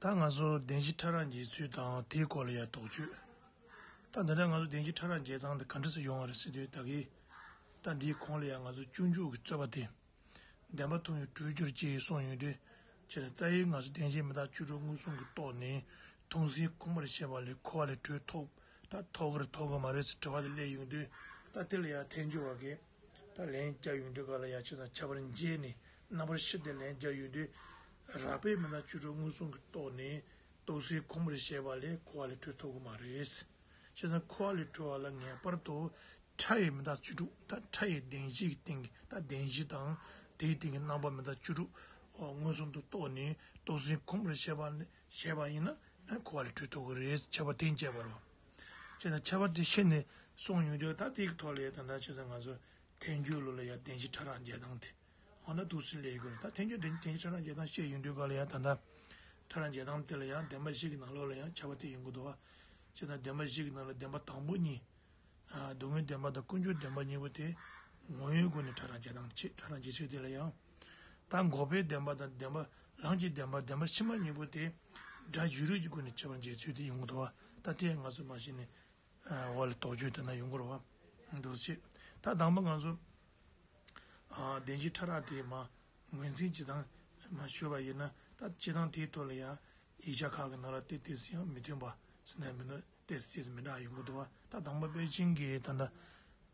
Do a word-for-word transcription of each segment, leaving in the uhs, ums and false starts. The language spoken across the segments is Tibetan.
ད་ང་ཚོ་བདེན་བཞི་ཕྲ་རགས་འབྱེད་ཚུལ་དང་དེའི་སྐོར་ལ་ཡང་དོགས་གཅོད། ད་འདི་འདྲ་ང་ཚོ་བདེན་བཞི་ཕྲ་རགས་འབྱེད་སྟངས་དེ་ག་འདྲ་སེ་ཡོང་བ་རེད་ཟེར་དུས་ད་གི། ད་འདིའི་གོང་ལ་ཡང་ང་ཚོ་སྤྱོད་འཇུག་གི་རྩོད་པ་དེ། བདེན་པ་མཐོང་བའི་གྲོས་སྦྱོར་གྱིས་གསུངས་ཡོང་དུས། ཅེས་རྩ་བའི་ང་ཚོ་བདེན་བཞི་མི་རྟག་བཅུ་དྲུག་མངོན་སུམ་གྱི་ཐོག་ནས་མཐོང་ཟིན་ཁུངས་པར་བྱས་པ་ལས་འཁོར་བ་ལས་གྲོལ་ཐུབ། ད་ཐུབ་ཀྱི་རེད་ཐུབ་ཀྱི་མ་རེད་ཟེར་དྲི་བ་དེ་སླེབས་ཡོང་དུས། ད་དེ་ལ་ཡང་ཐལ་འགྱུར་བ་གིས་ད་ལན་རྒྱག་ཡོང་དུས་ག་ལ་ཡང་ཅི་ཙམ་ཁྱད་པར་འབྱེད་ནས་རྣམ་པར་ཕྱེ་སྟེ་ལན་རྒྱག་ཡོང་དུས། རགས་པས་མི་རྟག་བཅུ་དྲུག་མངོན་སུམ་གྱི་ཐོག་ནས་རྟོགས་ཟིན་ཁུངས་པར་བྱས་པ་ལས་འཁོར་བ་ལས་གྲོལ་ཐུབ་ཀྱི་མ་རེད། བྱས་ཙང་འཁོར་བ་ལས་གྲོལ་བ་ལ་ངེས་པར་དུ་ཕྲ་བའི་མི་རྟག་བཅུ་དྲུག་ད་ཕྲ་བའི་བདེན་བཞི་གི་སྟེང་གི་ད་བདེན་བཞི་དང་དེའི་སྟེང་གི་རྣམ་པ་མི་རྟག་བཅུ་དྲུག་མངོན་སུམ་དུ་རྟོགས་ནས་རྟོགས་ཟིན་ཁུངས་པར་བྱས་པ་ལས་བྱས་པ་ཡིན་ན་འཁོར་བ་ལས་གྲོལ་ཐུབ་ཀྱི་རེད། ཁྱབ་པ་དེ་བྱས་པ་རེད། བྱས་ཙང་ཁྱབ་པ་དེ་ཤེས་ནས་གསུངས་ཡོང་དུས་ད་དེའི་ཐོག་ལ་ཡང་ད་ལྟ་བྱས་ཙང་ང་ཚོ་ཐལ་འགྱུར་ལུགས་ལ་ཡང་བདེན་བཞི་ཕྲ་རགས་འབྱེད་སྟངས་དེ། འོ་ན་འདུག་སེ་སླེབས་ཡོང་གི་རེད། ད་ཐལ་འགྱུར་བདེན་བདེན་བཞི་ཕྲ་རགས་འབྱེད་སྟངས་བཤད་ཡོང་དུས་ག་ལ་ཡང་ད་ལྟ་ཕྲ་རགས་འབྱེད་སྟངས་དེ་ལ་ཡང་བདེན་པ་བཞི་གི་ནང་ལོགས་ལ་ཡང་ཁྱབ་པ་དེ་ཡོང་གི་འདུག་བ། བྱས་ཙང་བདེན་པ་བཞི་གི་ནང་ལ་བདེན་པ་དང་པོ་གཉིས། སྡུག་བསྔལ་བདེན་པ་དང་ཀུན་འབྱུང་བདེན་པ་གཉིས་པོ་དེ་ངོ་བོའི་སྒོ་ནས་ཕྲ་རགས་འབྱེད་སྟངས་བྱེད་ཕྲ་རགས་འབྱེད་ཚུལ་དེ་ལ་ཡང་། ད་འགོག་པའི་བདེན་པ་དང་བདེན་པ་ལམ་གྱི་བདེན་པ་བདེན་པ་ཕྱི་མ་གཉིས་པོ་དེ་སྒྲ་བརྗོད་རིགས་ཀྱི་སྒོ་ནས་ཁྱད་པར་འབྱེད་ཚུལ་དེ་ཡོང་གི་འདུག་བ། ད་དེ་ང་ཚོ་མ་གཞི་ནས་འོག་ལ་དོགས་གཅོད་དེ་ན་ཡོང་གི་རེད་བ། འདུག་སེ། ད་དང་པོ་ང་ཚོ་བདེན་བཞི་ཕྲ་རགས་དེ་མ་ངོས་འཛིན་བྱེད་སྟངས་མ་ཞུས་པ་ཡིན་ན། ད་བྱེད་སྟངས་དེའི་ཐོག་ལ་ཡང་ཡིག་ཆ་ཁག་གི་ནང་ལ་དེ་དེ་སུ་ཡང་མི་མཐུན་པ་ཟེར་ན་མི་འདུག་དེ་སུ་མི་འདྲ་ཡོང་གི་འདུག་བ། ད་དང་པོ་པེ་ཅིང་གི་ད་ལྟ་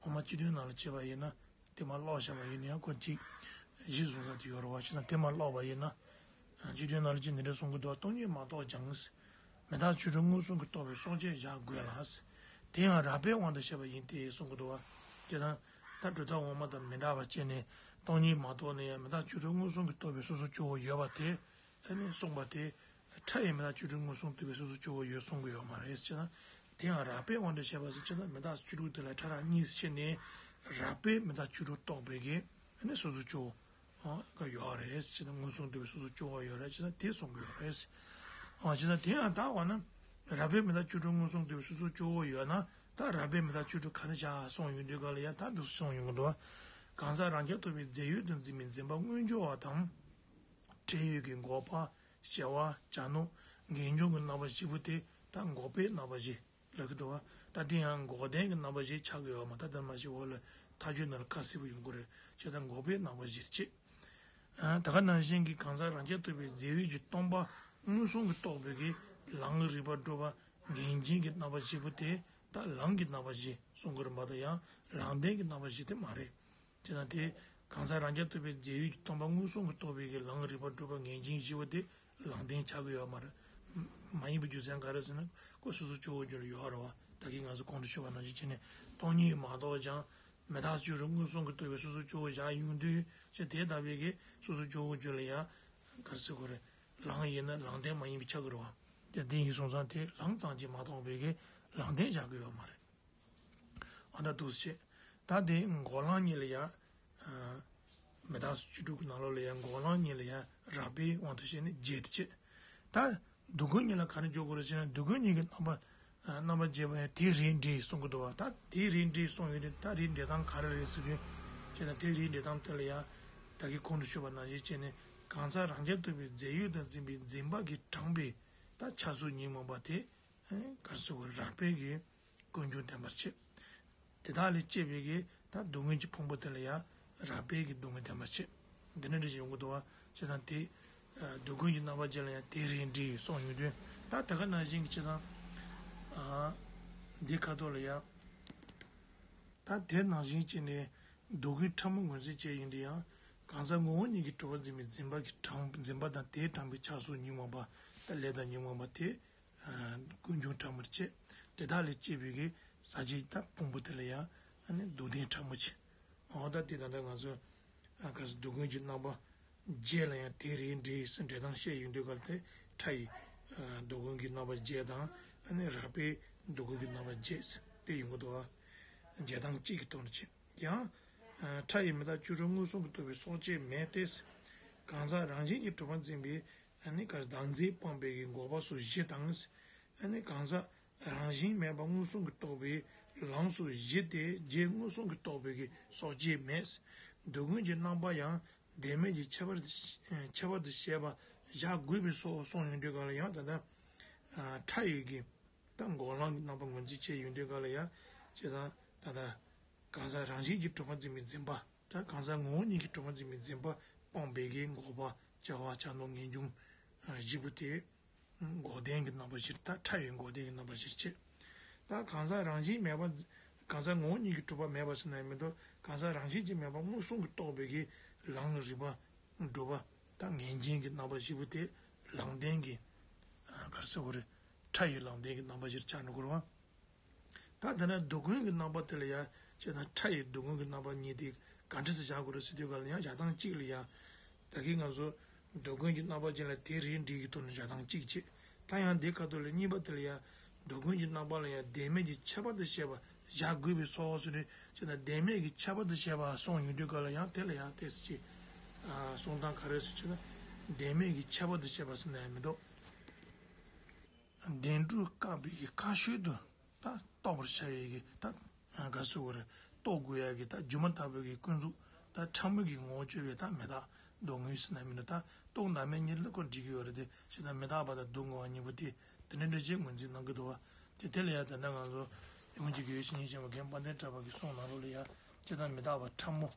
འོག་མ་སྤྱི་དོན་ནང་ལ་བྱས་པ་ཡིན་ན། དེ་མ་ཀློག་བཞག་པ་ཡིན་ན་ཡང་ཁོ་གཅིག་གཞི་བཟུང་ས་དེ་ཡོད་རེད་བ། བྱས་ཙང་དེ་མ་ཀློག་པ་ཡིན་ན། སྤྱི་དོན་ནང་ལ་ཅི་འདི་འདྲ་གསུང་གི་འདུག་སྟོང་ཉིད་མ་རྟོགས་ཀྱང་། མི་རྟག་བཅུ་དྲུག་མངོན་སུམ་གྱིས་རྟོགས་པའི་སྲོག་བཅད་བཞག་དགོས་ལ། དེ་ཡང་རགས་པའི་དབང་དུ་བྱས་པ་ཡིན་ཏེ་གསུང་གི་འདུག་བ། དེ་དང་། ད་གྲུབ་མཐའ་འོག་མ་དང་མི་འདྲ་བ་བྱས་ནས་སྟོང་ཉིད་མ་རྟོགས་ན་ཡང་མི་རྟག་བཅུ་དྲུག་མངོན་སུམ་གྱིས་རྟོགས་པའི་སོ་སོ་སྐྱེ་བོ་ཡོད་པ་དེ། ཨ་ནི་གསུངས་པ་དེ། ཕྲ་ཡི་མི་རྟག་བཅུ་དྲུག་མངོན་སུམ་རྟོགས་པའི་སོ་སོ་སྐྱེ་བོ་ཡོད་གསུང་གི་ཡོད་མ་རེད་ཟེར་ན། དེ་ཡང་རགས་པའི་དབང་དུ་བྱས་པ་ཟེར་ཅི་ན་མི་རྟག་བཅུ་དྲུག་དེ་ལ་ཕྲ་རགས་གཉིས་ཕྱེ་ནས། རགས་པའི་མི་རྟག་བཅུ་དྲུག་རྟོགས་པའི་གི་ཨ་ནི་སོ་སོ་སྐྱེ་བོ། ཨ། ག་ཡོད་རེད་ཟེར་ན་མངོན་སུམ་རྟོགས་པའི་སོ་སོ་སྐྱེ་བོ་ཡོད་རེད་ཟེར་ན་དེ་གསུང་གི་ཡོད་རེད། ཨ། ཟེར་ན་དེ་ཡང་ད་འོ་ན། རགས་པའི་མི་རྟག་བཅུ་དྲུག་མངོན་སུམ་རྟོགས་པའི་སོ་སོ་སྐྱེ་བོ་ཡོད་ན་ད་རགས་པའི་མི་རྟག་བཅུ་དྲུག་ག་རེ་བྱ་གསུང་ཡོང་དུས་ག་ལ་ཡང་ད་འདུག་གསུང་ཡོང་གི་འདུག་གང་ཟག་རང་རྐྱ་ཐུབ་པའི་རྫས་ཡོད་དུ་འཛིན་པའི་འཛིན་པ་དངོས་འབྱོར་བ་དང་། འབྲེལ་ཡོད་ཀྱི་འགོག་པ། བྱ་བ། བྱ་ནོར། ངེས་འབྱུང་གི་རྣམ་པ་བཞི་པོ་དེ་ད་འགོག་པའི་རྣམ་པ་བཞི་ལབ་ཀྱི་འདུག་བ། ད་དེ་ཡང་འགོག་བདེན་གྱི་རྣམ་པ་བཞི་ཆགས་ཀྱི་ཡོད་མ་ད་ལྟ་མ་ཞིག་འོག་ལ་ཐག་གཅོད་ནང་ལ་ཁ་གསལ་པོ་ཡོང་གི་རེད། བྱས་ཙང་འགོག་པའི་རྣམ་པ་བཞི་བྱེད། ད་ག་ནང་བཞིན་གྱི་གང་ཟག་རང་རྐྱ་ཐུབ་པའི་རྫས་ཡོད་ཀྱི་སྟོང་པ་མངོན་སུམ་གྱིས་རྟོགས་པའི་གི་ལམ་གྱི་རིགས་པ་སྒྲུབ་པ་ངེས་འབྱུང་གི་རྣམ་པ་བཞི་པོ་དེ་ད་ལམ་གྱི་རྣམ་པ་བཞི་གསུང་གི་རེད་མ་གཏོགས་ཡང་ལམ་བདེན་གྱི་རྣམ་པ་བཞི་དེ་མ་རེད། དེ་དང་དེ། གང་ཟག་རང་རྐྱ་ཐུབ་པའི་རྫས་ཡོད་ཀྱི་སྟོང་པ་མངོན་སུམ་གྱིས་རྟོགས་པའི་གི་ལམ་གྱི་རིགས་པ་སྒྲུབ་པ་ངེས་འབྱུང་བཞི་པོ་དེ་ལམ་བདེན་ཆགས་ཀྱི་ཡོད་མ་རེད། མ་ཡིན་པའི་རྒྱུ་མཚན་ག་རེ་ཟེར་ན་ཁོ་སོ་སོ་སྐྱེ་བོ་རྒྱུད་ལ་ཡོད་རེད་བ། ད་གིན་ང་ཚོ་གོང་དུ་ཞུས་པ་ནང་བཞིན་བྱས་ནས་སྟོང་ཉིད་མ་རྟོགས་ཀྱང་མི་རྟག་བཅུ་དྲུག་མངོན་སུམ་གྱིས་རྟོགས་པའི་སོ་སོ་སྐྱེ་བོ་བཞག་ཡོང་དུས་ཅི་དེ་ལྟ་བུའི་གི་སོ་སོ་སྐྱེ་བོ་རྒྱུད་ལ་ཡང་ག་རེ་ཟེར་དགོས་རེད། ལམ་ཡིན་ན་ལམ་བདེན་མ་ཡིན་པ་ཆགས་ཀྱི་རེད་བ། དེ་བདེན་ཡིན་སོང་ཙང་དེ་ལམ་ཙམ་གྱིས་མ་རྟོགས་པའི་གི་ལམ་བདེན་བཞག་གི་ཡོད་མ་རེད། ཨ་ད་འདུག་སེ་བྱས། ད་དེ་འགོག་ལམ་གཉིས་ལ་ཡང་། མི་རྟག་བཅུ་དྲུག་གི་ནང་ལོགས་ལ་ཡང་འགོག་ལམ་གཉིས་ལ་ཡང་རགས་པའི་དབང་དུ་བྱས་ནས་བརྒྱད་དེ་བྱས། ད་སྡུག་ཀུན་གཉིས་ལ་ག་རེ་འཇོག་དགོས་རེད་ཟེར་ན་སྡུག་ཀུན་གཉིས་ཀྱི་རྣམ་པ། རྣམ་པ་བརྒྱད་པ་ཡང་དེ་རེད་འདྲ་གསུང་གི་འདུག་བ། ད་དེ་རེད་འདྲ་གསུང་ཡོད་དུས་ད་རེད་འགྲེལ་སྟངས་ག་རེ་རེད་ཟེར་དུས། བྱས་ན་དེ་རེད་འགྲེལ་སྟངས་དེ་ལ་ཡང་ད་གིན་གོང་དུ་ཞུས་པ་ནང་བཞིན་བྱས་ནས་གང་ཟག་རང་རྐྱ་ཐུབ་པའི་རྫས་ཡོད་དུ་འཛིན་པའི་འཛིན་པ་གིས་དྲངས་པའི་ད་ཆགས་སོགས་ཉོན་མོངས་པ་དེ། ག་རེ་ཟེར་དགོས་རེད། རགས་པའི་གི་ཀུན་འབྱུང་བདེན་པར་བྱེད། དེ་དག་ལས་སྐྱེས་པའི་གི་ད་སྡུག་བསྔལ་གྱི་ཕུང་པོ་དེ་ལ་ཡང་རགས་པའི་གི་སྡུག་བསྔལ་བདེན་པར་བྱེད། འདི་འདྲ་འདྲ་ཞིག་ཡོང་གི་འདུག་བ། བྱས་ཙང་དེ། སྡུག་ཀུན་གྱི་རྣམ་པ་བརྒྱད་ལ་ཡང་དེ་རེད་འདྲ་གསུངས་ཡོང་དུས་ད་དེ་ག་ནང་བཞིན་གྱི་བྱས་ཙང་། འདི་ཁ་ཐོག་ལ་ཡང་། ད་དེ་ནང་བཞིན་བྱས་ནས་སྡུག་ཀུན་ཕྲ་མོ་ངོས་འཛིན་བྱས་ཡིན་དུས་ཡང་གང་ཟག་ངོ་བོ་ཉིད་ཀྱིས་གྲུབ་པར་འཛིན་པའི་འཛིན་པ་གིས་དྲངས་འཛིན་པ་དང་དེས་དྲངས་པའི་ཆགས་སོགས་ཉོན་མོངས་པ་ད་ལས་དང་ཉོན་མོངས་པ་དེ། ཀུན་འབྱུང་ཕྲ་མོར་བྱེད། དེ་དག་ལས་སྐྱེས་པའི་གི་ཟག་བཅས་ད་ཕུང་པོ་དེ་ལ་ཡང་ཨ་ནི་སྡུག་བདེན་ཕྲ་མོ་བྱེད། འོ་ད་དེ་ད་ལྟ་ང་ཚོ་ག་རེ་ཟེར་སྡུག་ཀུན་གྱི་རྣམ་པ་བརྒྱད་ལ་ཡང་དེ་རེད་འདྲ་ཟེར་འགྲེལ་སྟངས་བཤད་ཡོང་དུས་ག་ལ་དེ་ཕྲ་ཡི་སྡུག་ཀུན་གྱི་རྣམ་པ་བརྒྱད་དང་ཨ་ནི་རགས་པའི་སྡུག་ཀུན་གྱི་རྣམ་པ་བརྒྱད་ཟེར་དེ་ཡོང་གི་འདུག་བ། འགྲེལ་སྟངས་གཅིག་གི་ཐོག་ནས་བྱེད། ཡང་། ཕྲ་ཡི་མི་རྟག་བཅུ་དྲུག་མངོན་སུམ་གྱིས་རྟོགས་པའི་སྲོག་བཅད་མེད་དེ། གང་ཟག་རང་བཞིན་གྱིས་གྲུབ་པར་འཛིན་པའི་ཨ་ནི་ག་རེ་བདག་འཛིན་སྤངས་པའི་གི་འགོག་པ་སོགས་བཞི་དང་། ཨ་ནི་གང་ཟག་རང་བཞིན་མེད་པ་མངོན་སུམ་གྱིས་རྟོགས་པའི་ལམ་སོགས་བཞི་སྟེ་བརྒྱད་མངོན་སུམ་གྱིས་རྟོགས་པའི་གི་སྲོག་བཅད་མེད། སྡུག་ཀུན་གྱི་རྣམ་པ་ཡང་བདེན་མེད་ཀྱི་ཁྱད་པར་ཁྱད་པར་དུ་བཤད་པ་ བཞག་དགོས་པའི་སོགས་གསུངས་ཡོང་དུས་ག་ལ་ཡང་ད་ལྟ་ཕྲ་ཡོད་ཀྱི་ད་འགོག་ལམ་གྱི་རྣམ་པ་ངོས་འཛིན་བྱས་ཡོང་དུས་ག་ལ་ཡང་བྱས་ཙང་ད་ལྟ་གང་ཟག་རང་བཞིན་གྱིས་གྲུབ་པར་འཛིན་པའི་འཛིན་པ། ད་གང་ཟག་ངོ་བོ་ཉིད་ཀྱིས་གྲུབ་པར་འཛིན་པའི་འཛིན་པ་སྤངས་པའི་གི་འགོག་པ་བྱ་བ་ཆགས་སྡང་ངེས་འབྱུང་བཞི་པོ་དེ། འགོག་བདེན་གྱི་རྣམ་པ་བཞིར་ད་ཕྲ་ཡི་འགོག་བདེན་གྱི་རྣམ་པ་བཞིར་བྱེད། ད་གང་ཟག་རང་བཞིན་མེད་པ། གང་ཟག་ངོ་བོ་ཉིད་ཀྱིས་གྲུབ་པ་མེད་པ་ཟེར་ན་ཡང་མི་འདུག་གང་ཟག་རང་བཞིན་གྱིས་མེད་པ་མངོན་སུམ་གྱིས་རྟོགས་པའི་གི་ལམ་རིགས་པ་སྒྲུབ་པ་ད་ངེས་འབྱིན་གྱི་རྣམ་པ་བཞི་པོ་དེ་ལམ་བདེན་གྱི་ག་རེ་ཟེར་དགོས་རེད། ཕྲ་ཡི་ལམ་བདེན་གྱི་རྣམ་པ་བཞིར་ཆགས་འགྲོ་དགོས་རེད་བ། ད་དེ་ནས་སྡུག་ཀུན་གྱི་རྣམ་པ་དེ་ལ་ཡང་བྱས་ན་ཕྲ་ཡི་སྡུག་ཀུན་གྱི་རྣམ་པ་གཉིས་དེ་ག་འདྲ་སེ་བཞག་དགོས་རེད་ཟེར་དུས་ག་ལ་ཡང་བཞག་སྟངས་གཅིག་ལ་ཡང་། ད་གིན་ང་ཚོ་སྡུག་ཀུན་གྱི་རྣམ་པ་ཅན་ལ་དེ་རེད་འགྲིག་གི་ཐོག་ནས་བཞག་སྟངས་གཅིག་བྱས། ད་ཡང་འདི་ཁ་ཐོག་ལ་གཉིས་པ་དེ་ལ་ཡང་སྡུག་ཀུན་གྱི་རྣམ་པ་ལ་ཡང་བདེན་མེད་ཀྱི་ཁྱད་པར་དུ་བཤད་པ་བཞག་དགོས་པའི་སོགས་སུ་རེད་བྱས་ན་བདེན་མེད་ཀྱི་ཁྱད་པར་དུ་བཤད་པ་གསུངས་ཡོང་དུས་ག་ལ་ཡང་དེ་ལ་ཡང་ཏོག་ཙམ་ཅིག་གསུང་སྟངས་ག་རེ་ཟེར་བྱས་ན་བདེན་མེད་ཀྱི་ཁྱད་པར་དུ་བཤད་པ་ཟེར་ན་ཡང་མི་འདུག་བདེན་གྲུབ་བཀག་པའི་གི་བཀག་ཤོས་དུ་ད་རྟོགས་པར་བྱ་བའི་གི་ད་ག་ཟེར་བ་རེད། རྟོགས་དགོས་ཡ་གི་ད་སྒྱུ་མ་ལྟ་བུའི་གི་ཀུན་རྫོབ་ད་ཕྲ་མོ་གི་ངོ་བོ་སྤྱོད་པའི་ད་མི་རྟག་སྡུག་བསྔལ་ཟེར་ན་མི་འདུག་ད་རྟོག་བདག་མེད་གཉིས་ལ་ཀོ་འགྲིག་གི་ཡོད་རེད་དེ་ཞེ་ད་མི་རྟག་པ་དང་སྡུག་བསྔལ་བ་གཉིས་པོ་དེ་དེ་འདྲ་འདྲ་ཅིག་ངོས་འཛིན་གནང་གི་འདུག་བ། དེ་དེ་ལ་ཡ་ད་ལྟ་ང་ཚོ་ཡོངས་ཀྱི་དགེ་བའི་བཤེས་གཉེན་ཆེན་པོ་རྒན་དཔལ་ལྡན་གྲགས་པ་གི་གསུང་ནང་ལོགས་ལ་ཡ་ཅི་ད་མི་རྟག་པ་ཕྲ་མོ་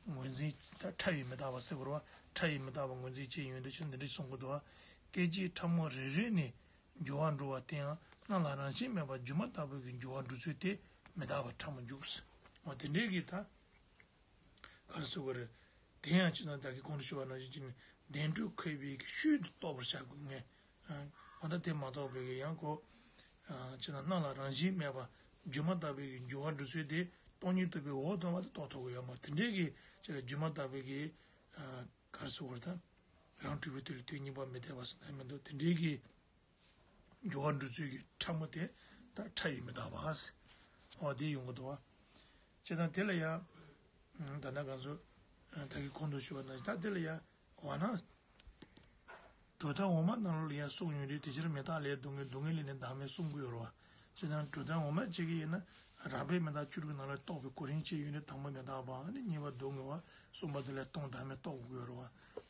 ངོས་འཛིན་ད་ཕྲ་ཡི་མི་རྟག་པ་ཟེར་དགོས་རེད་བ། ཕྲ་ཡི་མི་རྟག་པ་ངོས་འཛིན་བྱས་ཡོང་དུས་ཕྱིར་འདི་འདྲ་གསུང་གི་འདུག་བ། སྐད་ཅིག་ཕྲ་མོ་རེ་རེ་ནས། སྦྱོར་བ་འགྲོ་བ་དེ་ཡང་སྣང་ལ་རང་བཞིན་མེད་པར་སྒྱུ་མ་ལྟ་བུའི་གི་སྦྱོར་བ་འགྲོ་ཚུལ་དེ་མི་རྟག་པ་ཕྲ་མོ་འཇུག་ཟེར། འོ་དེ་འདྲའི་གི་ད་ག་རེ་ཟེར་དགོས་རེད། དེ་ཡང་ཅི་ན་བདག་གིས་གོང་དུ་ཞུས་པ་ནང་བཞིན་བྱས་ནས་བདེན་གྲུབ་བཀག་པའི་གི་ཤུལ་དུ་རྟོགས་པར་བྱ་དགོས་ངེས། འོ་ད་དེ་མ་རྟོགས་པའི་གི་ཡང་ཁོ་ཅི་ན་སྣང་ལ་རང་བཞིན་མེད་པར་སྒྱུ་མ་ལྟ་བུའི་གི་སྦྱོར་བ་འགྲོ་ཚུལ་དེ་སྟོང་ཉིད་རྟོགས་པའི་འོག་ཏུ་མ་དེ་རྟོགས་ཐུབ་ཀྱི་ཡོད་མ་རེད། དེ་འདྲའི་གི་ཅི་ན་སྒྱུ་མ་ལྟ་བུའི་གི་ག་རེ་ཟེར་དགོས་རེད་ད། རང་གྲུབ་པའི་དུས་ལ་དུས་གཉིས་པ་མི་འཐད་པ་ཟེར་ན་མི་འདུག་དེ་འདྲའི་གི་སྦྱོར་བ་འགྲོ་ཚུལ་གྱི་ཕྲ་མོ་དེ་ད་ཕྲ་ཡི་མི་རྟག་པ་ཟེར། འོ་དེ་ཡོང་གི་འདུག་བ། བྱས་ཙང་དེ་ལ་ཡང་ད་ལྟ་ང་ཚོ་ད་གིན་གོང་དུ་ཞུས་པ་ནང་བཞིན་ད་དེ་ལ་ཡང་འོ་ན། གྲུབ་མཐའ་འོག་མ་ནང་ལོགས་ལ་ཡང་གསུངས་ཡོད་རེད། དེ་ཕྱིར་མི་རྟག་ལས་སྡུག་བསྔལ། སྡུག་བསྔལ་ལས་ནི་བདག་མེད་གསུང་གི་ཡོད་རེད་བ། བྱས་ཙང་གྲུབ་མཐའ་འོག་མ་གཅིག་གི་ཡིན་ན་རགས་པའི་མི་རྟག་བཅུ་དྲུག་ནང་ལ་རྟོགས་པའི་གོ་རིམ་བྱས་ཡོད་རེད། དང་པོ་མི་རྟག་པ་ཨ་ནི་གཉིས་པ་སྡུག་བསྔལ་བ་གསུམ་པ་དེ་ལ་སྟོང་བདག་མེད་རྟོགས་དགོས་རེད་བ།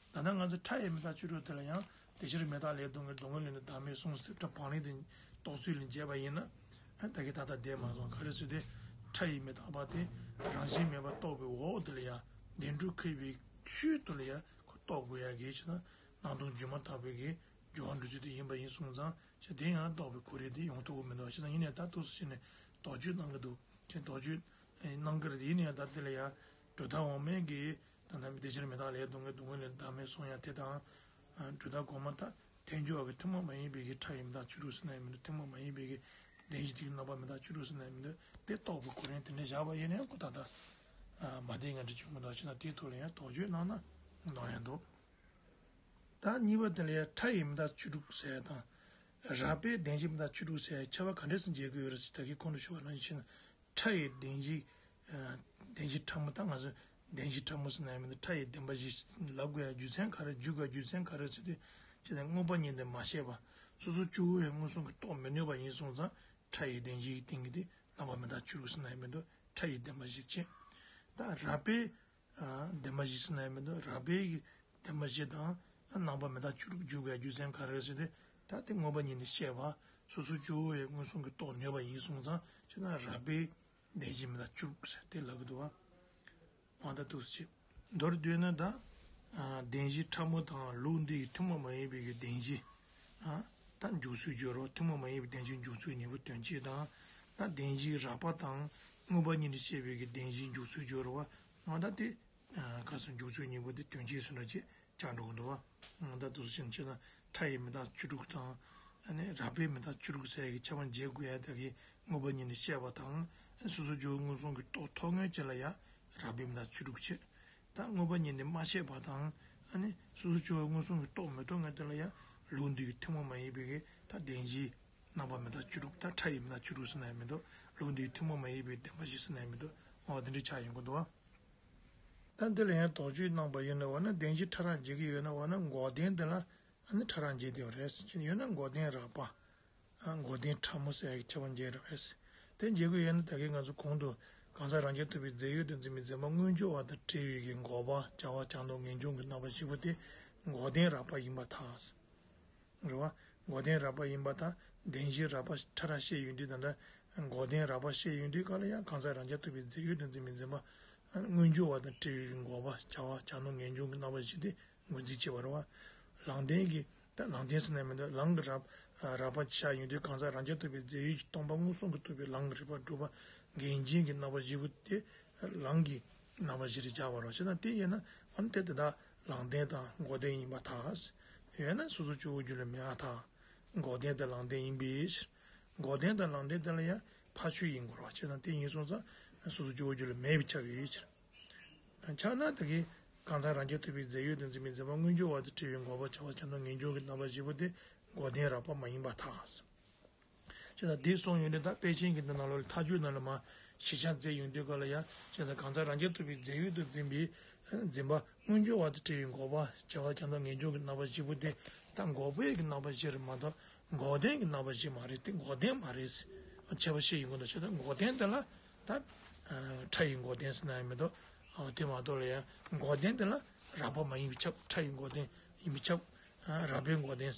ད་ལྟ་ང་ཚོ་ཕྲ་ཡི་མི་རྟག་བཅུ་དྲུག་དེ་ལ་ཡང་དེ་ཕྱིར་མི་རྟག་ལས་སྡུག་བསྔལ། སྡུག་བསྔལ་ལས་ནི་བདག་མེད་གསུངས་ཟེར་ཏེ་བང་རིམ་དེ་རྟོགས་ཚུལ་ལ་འབྱེད་པ་ཡིན་ན། ད་གིན་ད་ལྟ་བསྡད་མ་སོང་ག་རེ་ཟེར་ཏེ། ཕྲ་ཡི་མི་རྟག་པ་དེ་རང་བཞིན་མེད་པར་རྟོགས་པའི་འོག་དེ་ལ་ཡང་བདེན་གྲུབ་བཀག་པའི་ཤུལ་དུ་ལ་ཡང་ཁོ་རྟོགས་དགོས་ཡ་གི་ཕྱིར་ན་སྣང་སྟོང་སྒྱུ་མ་ལྟ་བུའི་གི་སྦྱོར་བ་འགྲོ་ཚུལ་དེ་ཡིན་པ་ཡིན་སོང་ཙང་ཅི་དེ་ཡང་རྟོགས་པའི་གོ་རིམ་དེ་ཡོང་ཐུབ་ཀྱི་མི་འདུག་བྱས་ཙང་ཡིན་ནའི་ད་འདུག་སེ་བྱས་ནས་དོགས་གཅོད་གནང་གི་འདུག་ཅེས་དོགས་གཅོད་གནང་གི་རེད། ཡིན་ནའི་ད་དེ་ལ་ཡང་གྲུབ་མཐའ་འོག་མའི་གི་ད་ལྟ་དེ་ཕྱིར་མི་རྟག་ལས་སྡུག་བསྔལ། སྡུག་བསྔལ་ལས་བདག་མེད་གསུང་ཡ་དེ་དང་། གྲུབ་མཐའ་གོང་མ་ད་ཐལ་འགྱུར་བ་གི་ཐུན་མོང་མ་ཡིན་པའི་གི་ཕྲ་ཡི་མི་རྟག་བཅུ་དྲུག་ཟེར་ན་ཡང་མི་འདུག་ཐུན་མོང་མ་ཡིན་པའི་གི་བདེན་བཞི་དེ་གི་རྣམ་པ་མི་རྟག་བཅུ་དྲུག་ཟེར་ན་ཡང་མི་འདུག་དེ་རྟོགས་པའི་གོ་རིམ་དེ་འདྲ་བཞག་པ་ཡིན་ནའི་ཁོ་ད་ལྟ་མ་བདེན་ངན་འདྲ་བྱུང་གི་འདུག་བྱས་ན་དེའི་ཐོག་ལ་ཡང་དོགས་གཅོད་གནང་ན་གནང་ཡ་འདུག་ད་གཉིས་པ་དེ་ལ་ཡང་ཕྲ་ཡི་མི་རྟག་བཅུ་དྲུག་ཟེར་ཡ་དང་། རགས་པའི་བདེན་བཞི་མི་རྟག་བཅུ་དྲུག་ཟེར་ཡ་ཁྱད་པར་ག་འདྲས་སེ་འབྱེད་དགོས་ཡོད་རེད་ཟེར་ད་གིན་གོང་དུ་ཞུས་པ་ནང་བཞིན་ཕྲ་ཡི་བདེན་བཞི། བདེན་བཞི་ཕྲ་མོ་ད་ང་ཚོ་བདེན་བཞི་ཕྲ་མོ་ཟེར་ན་ཡང་མི་འདུག་ཕྲ་ཡི་བདེན་པ་བཞི་ལབ་དགོས་ཡ་རྒྱུ་མཚན་ག་རེ། འཇུག་དགོས་རྒྱུ་མཚན་ག་རེ་ཟེར་དུས་ཅི་ལ་མངོན་པ་ཉིད་དེ་མ་ཤེས་པ། སོ་སོ་སྐྱེ་བོ་ཡང་མངོན་སུམ་གྱིས་རྟོགས་མི་ནུས་པ་ཡིན་སོང་ཙང་ཕྲ་ཡི་བདེན་བཞིའི་སྟེང་གི་དེ་རྣམ་པ་མི་རྟག་བཅུ་དྲུག་ཟེར་ན་ཡང་མི་འདུག་ཕྲ་ཡི་བདེན་པ་བཞི་བྱས། ད་རགས་པའི་བདེན་པ་བཞི་ཟེར་ན་ཡང་མི་འདུག་རགས་པའི་གི་བདེན་པ་བཞི་དང་རྣམ་པ་མི་རྟག་བཅུ་དྲུག་འཇུག་པའི་རྒྱུ་མཚན་ག་རེ་ཟེར་ཏེ། ད་དེ་མངོན་པ་ཉིད་ནས་ཤེས་པ། སོ་སོ་སྐྱེ་བོ་ཡང་མངོན་སུམ་གྱིས་རྟོགས་ནུས་པ་ཡིན་སོང་ཙང་ཅི་ན་རགས་པའི་བདེན་བཞི་མི་རྟག་བཅུ་དྲུག་ཟེར་དེ་ལབ་ཀྱི་འདུག་བ། འོ་ད་འདུག་སེ་བྱས། མདོར་བསྡུས་ན་ད། བདེན་བཞི་ཕྲ་མོ་དང་ལུགས་འདི་ཡི་ཐུན་མོང་མ་ཡིན་པའི་གི་བདེན་བཞི། ད་འཇུག་ཚུལ་སྦྱོར་བ་ཐུན་མོང་མ་ཡིན་པའི་བདེན་བཞི་འཇུག་ཚུལ་གཉིས་པོ་དོན་གཅིག་དང་། ད་བདེན་བཞིའི་རགས་པ་དང་མངོན་པ་ཉིད་ནས་བཤད་པའི་གི་བདེན་བཞིའི་འཇུག་ཚུལ་སྦྱོར་བ། འོ་ད་དེ། ག་སོ་འཇུག་ཚུལ་གཉིས་པོ་དེ་དོན་གཅིག་སོང་འདྲ་ཅིག་ཆགས་འགྲོ་གི་འདུག་བ། ད་འདུག་སེ་བྱས་ན་ཕྲ་ཡི་མི་རྟག་བཅུ་དྲུག་དང་། ཨ་ནི་རགས་པའི་མི་རྟག་བཅུ་དྲུག་ཟེར་ཡ་གི་ཁྱད་པར་འབྱེད་དགོས་ཡ་དེ་གི་མངོན་པ་ཉིད་ནས་བཤད་པ་དང་། སོ་སོ་སྐྱེ་བོ་མངོན་སུམ་གྱིས་རྟོགས་ཐུབ་མཁན་ཅིག་ལ་ཡ་རགས་པའི་མི་རྟག་བཅུ་དྲུག་བྱས། ད་མངོན་པ་ཉིད་ནས་མ་བཤད་པ་དང་། ཨ་ནི་སོ་སོ་སྐྱེ་བོ་མངོན་སུམ་གྱིས་རྟོགས་མི་ཐུབ་མཁན་དེ་ལ་ཡ་ལུགས་འདི་གི་ཐུན་མོང་མ་ཡིན་པའི་གི་ད་བདེན་བཞི་རྣམ་པ་མི་རྟག་བཅུ་དྲུག་ད་ཕྲ་ཡི་མི་རྟག་བཅུ་དྲུག་ཟེར་ན་ཡང་མི་འདུག་ལུགས་འདི་གི་ཐུན་མོང་མ་ཡིན་པའི་བདེན་པ་བཞི་ཟེར་ན་ཡང་མི་འདུག་འོ་དེ་འདྲ་ཆགས་ཡོང་གི་འདུག་བ། ད་འདི་ལ་ཡང་དོགས་གཅོད་གནང་པ་ཡིན་ན་འོ་ན་བདེན་བཞི་ཕྲ་རགས་འབྱེད་ཀྱི་ཡོད་ན་འོ་ན་འགོག་བདེན་འདི་ལ་ཨ་ནི་ཕྲ་རགས་འབྱེད་བདེ་བ་རེད་ཟེར་གྱི་ཡོད་ན་འགོག་བདེན་རགས་པ། འགོག་བདེན་ཕྲ་མོ་ཟེར་ཡག་གི་ཁྱད་པར་འབྱེད་རགས་པས། དེ་འབྱེད་དགོས་ཡོད་ན་ད་གིན་ང་ཚོ་གོང་དུ་གང་ཟག་རང་རྐྱ་ཐུབ་པའི་རྫས་ཡོད་དུ་འཛིན་པའི་འཛིན་པ་དངོས་འབྱོར་བ་དང་བྲལ་བའི་གི་འགོག་པ་བྱ་བ་ཆགས་སྡང་ངེས་འབྱུང་གི་རྣམ་པ་བཞི་པོ་དེ་འགོག་བདེན་རགས་པ་ཡིན་པར་ཐལ། རེད་བ། འགོག་བདེན་རགས་པ་ཡིན་པར་ཐལ། བདེན་བཞི་རགས་པ་ཕྲ་རགས་བཤད་ཡོང་དུས་ད་ལྟ་འགོག་བདེན་རགས་པ་བཤད་ཡོང་དུས་སྐབས་ལ་ཡང་གང་ཟག་རང་རྐྱ་ཐུབ་པའི་རྫས་ཡོད་དུ་འཛིན་པའི་འཛིན་པ་མངོན་གྱུར་བ་དང་བྲལ་བའི་འགོག་པ་བྱ་བ་བྱ་ནོར་ངེས་འབྱུང་གི་རྣམ་པ་བཞི་སྟེ། ངོས་འཛིན་བྱེད་པ་རེད་བ། ལམ་བདེན་གྱི། ད་ལམ་བདེན་ཟེར་ན་མི་འདུག་ལམ་གྱི་རགས་རགས་པ་ཆགས་ཡོང་དུས་གང་ཟག་རང་རྐྱ་ཐུབ་པའི་རྫས་ཡོད་ཀྱི་སྟོང་པ་མངོན་སུམ་གྱིས་ཐུབ་པའི་ལམ་གྱི་རིགས་པ་གྲུབ་པ་ངེས་འབྱུང་གི་རྣམ་པ་བཞི་པོ་དེ་ལམ་གྱི་རྣམ་པ་བཞི་རུ་སྦྱར་བ་རེད་བ། བྱས་ན་དེ་ཡིན་ན་ཨ་ནི་དེ་དེ་དག་ལམ་བདེན་དང་འགོག་བདེན་ཡིན་པར་ཐལ། ཡོད་ན་སོ་སོ་སྐྱེ་བོ་རྒྱུད་ལ་མེད་པར་ཐལ། འགོག་བདེན་དང་ལམ་བདེན་ཡིན་པའི་ཕྱིར། འགོག་བདེན་དང་ལམ་བདེན་དེ་ལ་ཡང་ཕར་ཕྱོགས་ཡིན་དགོས་རེད་བ། བྱས་ན་དེ་ཡིན་སོང་ཙང་སོ་སོ་སྐྱེ་བོ་རྒྱུད་ལ་མེད་པས་ཁྱབ་པའི་ཕྱིར། ཆགས་ན་དེ་གའི་གང་ཟག་རང་རྐྱ་ཐུབ་པའི་རྫས་ཡོད་དུ་འཛིན་པའི་འཛིན་པ་མངོན་གྱུར་བ་དང་བྲལ་བའི་འགོག་པ་བྱ་བ་བྱ་ནོར་ངེས་འབྱུང་གི་རྣམ་པ་བཞི་པོ་དེ་འགོག་བདེན་རགས་པ་མ་ཡིན་པར་ཐལ། ཅེས་དང་དེ་གསུངས་ཡོད་དུས་ད་དཔེ་ཅན་གྱི་འདི་ནང་ལོགས་ལ་མཐའ་དཔྱོད་ནང་ལ་མར་གཞི་རྐྱང་བཙལ་ཡོང་དུས་སྐབས་ལ་ཡང་ཅེས་དང་གང་ཟག་རང་རྐྱ་ཐུབ་པའི་རྫས་ཡོད་དུ་འཛིན་པའི་འཛིན་པ་མངོན་གྱུར་བ་དང་བྲལ་བའི་འགོག་པ་བྱ་བ་བྱ་ནོར་ངེས་འབྱུང་གི་རྣམ་པ་བཞི་པོ་དེ་ད་འགོག་པའི་གི་རྣམ་པ་བཞི་རེད་མ་གཏོགས་འགོག་བདེན་གྱི་རྣམ་པ་བཞི་མ་རེད། དེ་འགོག་བདེན་མ་རེད། ཁྱད་པར་ཕྱེ་ཡོང་གི་འདུག་ཅེས་དང་འགོག་བདེན་དེ་ལ་ད་ཕྲ་ཡི་འགོག་བདེན་ཟེར་ན་ཡང་མི་འདུག་དེ་མ་གཏོགས་ལ་ཡང་འགོག་བདེན་དེ་ལ་རགས་པ་མ་ཡིན་པས་ཁྱབ། ཕྲ་ཡི་འགོག་བདེན་ཡིན་པས་ཁྱབ། རགས་པའི་འགོག་བདེན་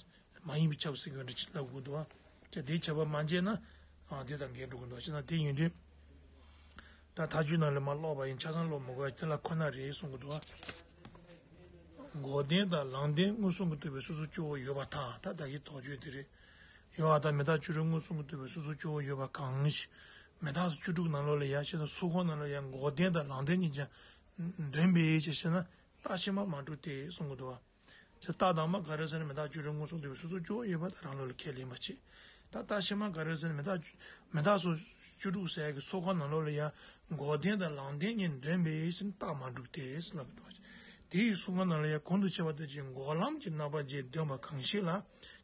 མ་ཡིན་པས་ཁྱབ་ཟེར་གྱི་འདྲ་ཅིག་ལབ་དགོས་འདུག་བ། དེ་དེའི་ཁྱད་པར་མ་འབྱེད་ན་དེ་དང་འགལ་འགྲོ་གི་འདུག་ཅེས་ན་དེ་ཡིན་དུས། ད་མཐའ་དཔྱོད་ནང་ལ་མར་ཀློག་པ་ཡིན། ཆ་ཚང་ཀློག་མི་དགོས། དེ་ལ་ཁོ་ན་རེད་གསུང་གི་འདུག་བ། འགོག་བདེན་དང་ལམ་བདེན་མངོན་སུམ་གྱིས་ཐུབ་པའི་སོ་སོ་སྐྱེ་བོ་ཡོད་པར་ཐལ། ད་ད་གིན་དོགས་གཅོད་དེ་རེད། ཡོད་པར་ཐལ། མི་རྟག་བཅུ་དྲུག་མངོན་སུམ་གྱིས་ཐུབ་པའི་སོ་སོ་སྐྱེ་བོ་ཡོད་པ་གང་ཞིག་མི་རྟག་སོགས་བཅུ་དྲུག་ནང་ལོགས་ལ་ཡང་ཞེས་དང་སོ་སྐོང་ནང་ལ་ཡང་འགོག་བདེན་དང་ལམ་བདེན་གཉིས་ཀྱང་འདོན་པའི་ཕྱིར་ཞེ་ན། རྟགས་ཕྱི་མ་མ་གྲུབ་སྟེ་གསུང་གི་འདུག་བ། ཅེས་རྟགས་དང་པོ་ག་རེ་ཟེར་ན་མི་རྟག་བཅུ་དྲུག་མངོན་སུམ་ཐུབ་པའི་སོ་སོ་སྐྱེ་བོ་ཡོད་པ་དང་རང་ལུགས་ལ་ཁས་ལེན་པ་བྱེད། ད་རྟགས་ཕྱི་མ་ག་རེ་ཟེར་ན་མི་རྟག་མི་རྟག་སོགས་བཅུ་དྲུག་ཟེར་ཡག་གི་སོ་སྐོང་ནང་ལོགས་ལ་ཡང་འགོག་བདེན་དང་ལམ་བདེན་གཉིས་འདོན་པའི་ཕྱིར་རྟགས་མ་གྲུབ་སྟེ་ཟེར་ལབ་ཀྱི་འདུག་དེ་ཡི་སོ་སྐོང་ནང་ལ་ཡང་གོང་དུ་འཕྱད་པ་ལྟར་གྱི་འགོག་ལམ་གྱི་རྣམ་པ་བརྒྱད་འདོན་པ་གང་ཞིག་ལ།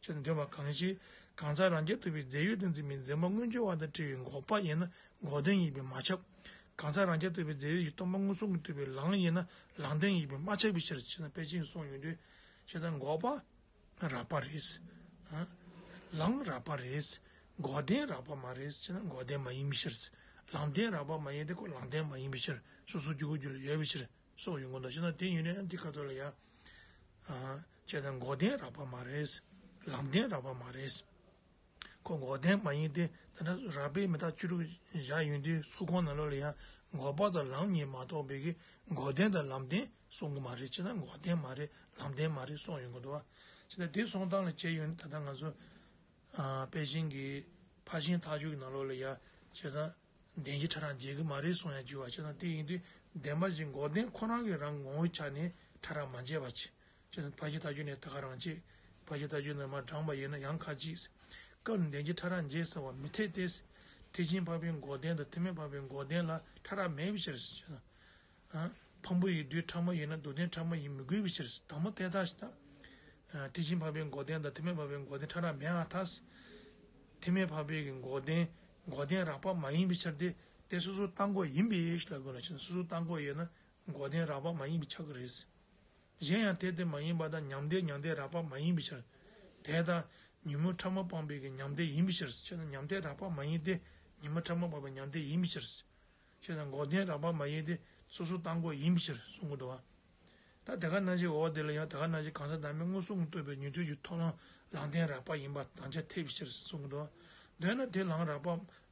ཅེས་འདོན་པ་གང་ཞིག་གང་ཟག་རང་རྐྱ་ཐུབ་པའི་རྫས་ཡོད་དུ་འཛིན་པའི་འཛིན་པ་མངོན་གྱུར་བ་དང་བྲལ་བའི་འགོག་པ་ཡིན་ན་འགོག་བདེན་ཡིན་པས་མ་ཁྱབ། གང་ཟག་རང་རྐྱ་ཐུབ་པའི་རྫས་ཡོད་ཀྱི་སྟོང་པ་མངོན་སུམ་གྱིས་ཐུབ་པའི་ལམ་ཡིན་ན་ལམ་བདེན་ཡིན་པས་མ་ཁྱབ་པའི་ཕྱིར་ཞེ་ན། དཔེ་ཅན་གསུངས་ཡོང་དུས་ཞེ་ན་འགོག་པ་རགས་པ་རེད། ལམ་རགས་པ་རེད། འགོག་བདེན་རགས་པ་མ་རེད་ཞེ་ན་འགོག་བདེན་མ་ཡིན་པའི་ཕྱིར། ལམ་བདེན་རགས་པ་མ་ཡིན་ཏེ་ཁོ་ལམ་བདེན་མ་ཡིན་པའི་ཕྱིར། སོ་སོ་སྐྱེ་བོ་རྒྱུད་ལ་ཡོད་པའི་ཕྱིར་སོགས་ཡོང་གི་འདུག་ཞེ་ན། དེ་ཡིན་ན་ཡང་འདི་ཁ་ཐོག་ལ་ཡང་ཅེས་དང་འགོག་བདེན་རགས་པ་མ་རེད། ལམ་བདེན་རགས་པ་མ་རེད། ཁོ་འགོག་བདེན་མ་ཡིན་ཏེ། དེ་འདྲ་རགས་པའི་མི་རྟག་བཅུ་དྲུག་བཞག་ཡོང་དུས་སོ་སྐོང་ནང་ལོགས་ལ་ཡང་འགོག་པ་དང་ལམ་གཉིས་མ་གཏོགས་པའི་གི་འགོག་བདེན་དང་ལམ་བདེན་གསུང་གི་མ་རེད། ཅེས་ན་འགོག་བདེན་མ་རེད། ལམ་བདེན་མ་རེད་གསུངས་ཡོང་གི་འདུག་བ། ཅེས་ན་དེ་གསུང་སྟངས་ལ་བྱས་ཡོང་ན་ད་ལྟ་ང་ཚོ་ཨ་དཔེ་ཅན་གྱི་ཕར་ཕྱིན་ཐག་གཅོད་ཀྱི་ནང་ལོགས་ལ་ཡང་ཅེས་ན་བདེན་བཞི་ཕྲ་རགས་འབྱེད་ཀྱི་མ་རེད་གསུང་ཡང་བྱེད་པ། ཅེས་ན་དེ་ཡིན་དུས་བདེན་པ་བཞི་འགོག་བདེན་ཁོ་རང་གི་རང་ངོ་བོའི་ཆ་ནས་ཕྲ་རགས་མ་འབྱེད་པ་བྱེད། ཅེས་ན་ཕར་ཕྱིན་ཐག་གཅོད་ནས་ད་ག་རང་བྱེད། ཕར་ཕྱིན་ཐག་གཅོད་ནས་མར་དྲངས་པ་ཡིན་ན་ཡང་ཁ་ཅིག་སྐབས་ནས་བདེན་བཞི་ཕྲ་རགས་འབྱེད་ཟེར་བ་མི་འཐད་དེ། ཐེག་ཆེན་འཕགས་པའི་འགོག་བདེན་དང་ཐེག་དམན་འཕགས་པའི་འགོག་བདེན་ལ་ཕྲ་རགས་མེད་པའི་ཕྱིར་ཞེ་ན། ཕུང་པོ་ཡི་རྡུལ་ཕྲ་མོ་ཡིན་ན་རྡུལ་ལྡན་ཕྲ་མོ་ཡིན་མི་དགོས་པའི་ཕྱིར། དང་པོ་དེ་ལྟ་ཞིག་དང་། ཐེག་ཆེན་འཕགས་པའི་འགོག་བདེན་དང་ཐེག་དམན་འཕགས་པའི་འགོག་བདེན་ཕྲ་རགས་མེད་པར་ཐལ། ཐེག་དམན་འཕགས་པའི་གི་འགོག་བདེན་འགོག་བདེན་རགས་པ་མ་ཡིན་པའི་ཕྱིར་ཏེ། དེ་སོ་སོར་བརྟགས་འགོག་ཡིན་པའི་ཕྱིར་ལ་དགོས་ལ་ཕྱིར་སོ་སོར་བརྟགས་འགོག་ཡོད་ན་འགོག་བདེན་རགས་པ་མ་ཡིན་པས་ཁྱབ་ཀྱི་རེད། གཞན་ཡང་དེ་དེ་མ་ཡིན་པ་དང་མྱང་འདས་མྱང་འདས་རགས་པ་མ་ཡིན་པའི་ཕྱིར། དེ་དང་ཉོན་མོངས་ཕྲ་མོ་སྤངས་པའི་གི་མྱང་འདས་ཡིན་པའི་ཕྱིར། ཅེས་ན་མྱང་འདས་རགས་པ་མ་ཡིན་ཏེ། ཉོན་མོངས་ཕྲ་མོ་སྤངས་པའི་མྱང་འདས་ཡིན་པའི་ཕྱིར། ཅེས་དང་འགོག་བདེན་རགས་པ་མ་ཡིན་ཏེ་སོ་སོར་བརྟགས་འགོག་ཡིན་པའི་ཕྱིར་གསུང་གི་འདུག་བ། ད་དེ་ག་ནང་བཞིན་འོག་དེ་ལ་ཡང་དེ་ག་ནང་བཞིན་གང་ཟག་བདག་མེད་མངོན་སུམ་གྱིས་རྟོགས་པའི་ཉན་ཐོས་ཀྱི་མཐོང་ལམ་ལམ་བདེན་རགས་པ་ཡིན་པ་དང་ཆ་འཐད་པའི་ཕྱིར་གསུང་གི་འདུག་བ། འདོད་ན་དེ་ལམ་རགས་པ་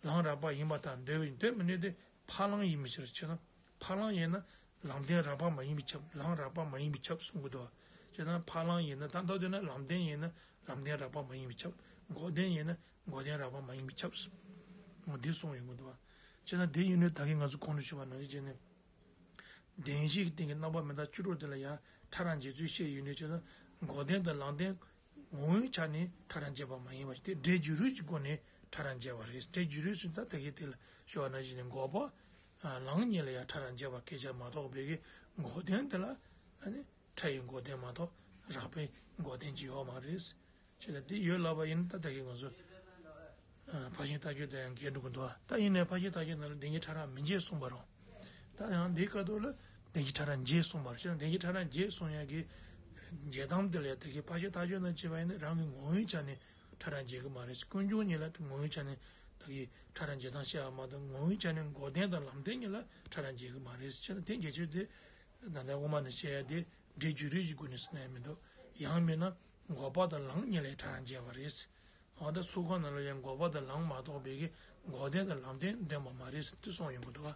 ལམ་རགས་པ་ཡིན་པ་དང་འདོད་པའི་འདོད་མི་ནུས་ཏེ་ཕར་ལམ་ཡིན་པའི་ཕྱིར། ཅེས་ན་ཕར་ལམ་ཡིན་ན་ལམ་བདེན་རགས་པ་མ་ཡིན་པས་ཁྱབ། ལམ་རགས་པ་མ་ཡིན་པས་ཁྱབ་གསུང་གི་འདུག་བ། ཅེས་ན་ཕར་ལམ་ཡིན་ན་ད་མདོར་བསྡུས་ན་ལམ་བདེན་ཡིན་ན་ལམ་བདེན་རགས་པ་མ་ཡིན་པས་ཁྱབ། འགོག་བདེན་ཡིན་ན་འགོག་བདེན་རགས་པ་མ་ཡིན་པས་ཁྱབ། འོ་འདི་གསུངས་ཡོང་གི་འདུག་བ། བྱས་ན་དེ་ཡིན་དུས་ད་གིན་ང་ཚོ་གོང་དུ་ཞུས་པ་ནང་བཞིན་བྱས་ནས། བདེན་བཞིའི་སྟེང་གི་རྣམ་པ་མི་རྟག་བཅུ་དྲུག་དེ་ལ་ཡང་ཕྲ་རགས་འབྱེད་ཚུལ་བཤད་ཡོད་དུས་བྱས་ན་འགོག་བདེན་དང་ལམ་བདེན་ངོ་བོའི་ཆ་ནས་ཕྲ་རགས་འབྱེད་པ་མ་ཡིན་པ་ཞིག་སྟེ། སྒྲས་བརྗོད་རིགས་ཀྱི་སྒོ་ནས་ཕྲ་རགས་འབྱེད་པ་རེད། སྒྲས་བརྗོད་རིགས་ཟེར་ད་ད་གིན་དེ་ལ་ཞུས་པ་ནང་བཞིན་ནས་འགོག་པ་ལམ་གཉིས་ལ་ཡང་ཕྲ་རགས་འབྱེད་པ་སྐད་ཆ་མ་གཏོགས་པའི་གི་འགོག་བདེན་དེ་ལ་ཨ་ནི། ཕྲ་ཡི་འགོག་བདེན་མ་གཏོགས་རགས་པའི་འགོག་བདེན་ཅིག་ཡོད་མ་རེད། བྱས་ཙང་འདི་ཡོད་ལབ་པ་ཡིན་ན་ད་ལྟ་གི་ང་ཚོ་ཕར་ཕྱིན་ཐག་གཅོད་དང་ཡང་འགལ་འགྲོ་གི་འདུག་ད་ཡིན་ནའི་ཕར་ཕྱིན་ཐག་གཅོད་ནང་ལ་བདེན་བཞི་ཕྲ་རགས་མི་འབྱེད་གསུངས་པ་རེད། ད་ཡང་འདིའི་སྐབས་ཐོག་ལ་བདེན་བཞི་ཕྲ་རགས་འབྱེད་གསུངས་པ་རེད། བྱས་ཙང་བདེན་བཞི་ཕྲ་རགས་འབྱེད་གསུང་ཡག་གི་འབྱེད་སྟངས་དེ་ལ་ཡང་ད་གི་ཕར་ཕྱིན་ཐག་གཅོད་ནང་བྱས་པ་ཡིན་ན་རང་གི་ངོ་བོའི་ཆ་ནས་ཕྲ་རགས་འབྱེད་གི་མ་རེད། ཀུན་འབྱུང་ཉིད་ལ་ངོ་བོའི་ཆ་ནས་ད་གི་ཕྲ་རགས་འབྱེད་སྟངས་བཤད་ཡག་མ་གཏོགས་ངོ་བོའི་ཆ་ནས་འགོག་བདེན་དང་ལམ་བདེན་གཉིས་ལ་ཕྲ་རགས་འབྱེད་གི་མ་རེད། བྱས་ཙང་དེ་འབྱེད་ཚུལ་དེ་ད་ལྟ་དབུ་མ་ནས་བཤད་ཡག་དེ། སྒྲས་བརྗོད་རིགས་ཀྱི་སྒོ་ནས་ཟེར་ན་ཡང་མི་འདུག་ཡང་མིན་ན་ འགོག་པ་དང་ལམ་གཉིས་ལས་ཕྲ་རགས་འབྱེད་པ་རེད། འོ་ད་ཚུལ་ཁ་ནང་ལ་ཡང་འགོག་པ་དང་ལམ་མ་གཏོགས་པའི་གི་འགོག་བདེན་དང་ལམ་བདེན་འདོན་པ་མ་རེད་ཟེར་དེ་གསུངས་ཡོང་གི་འདུག་བ།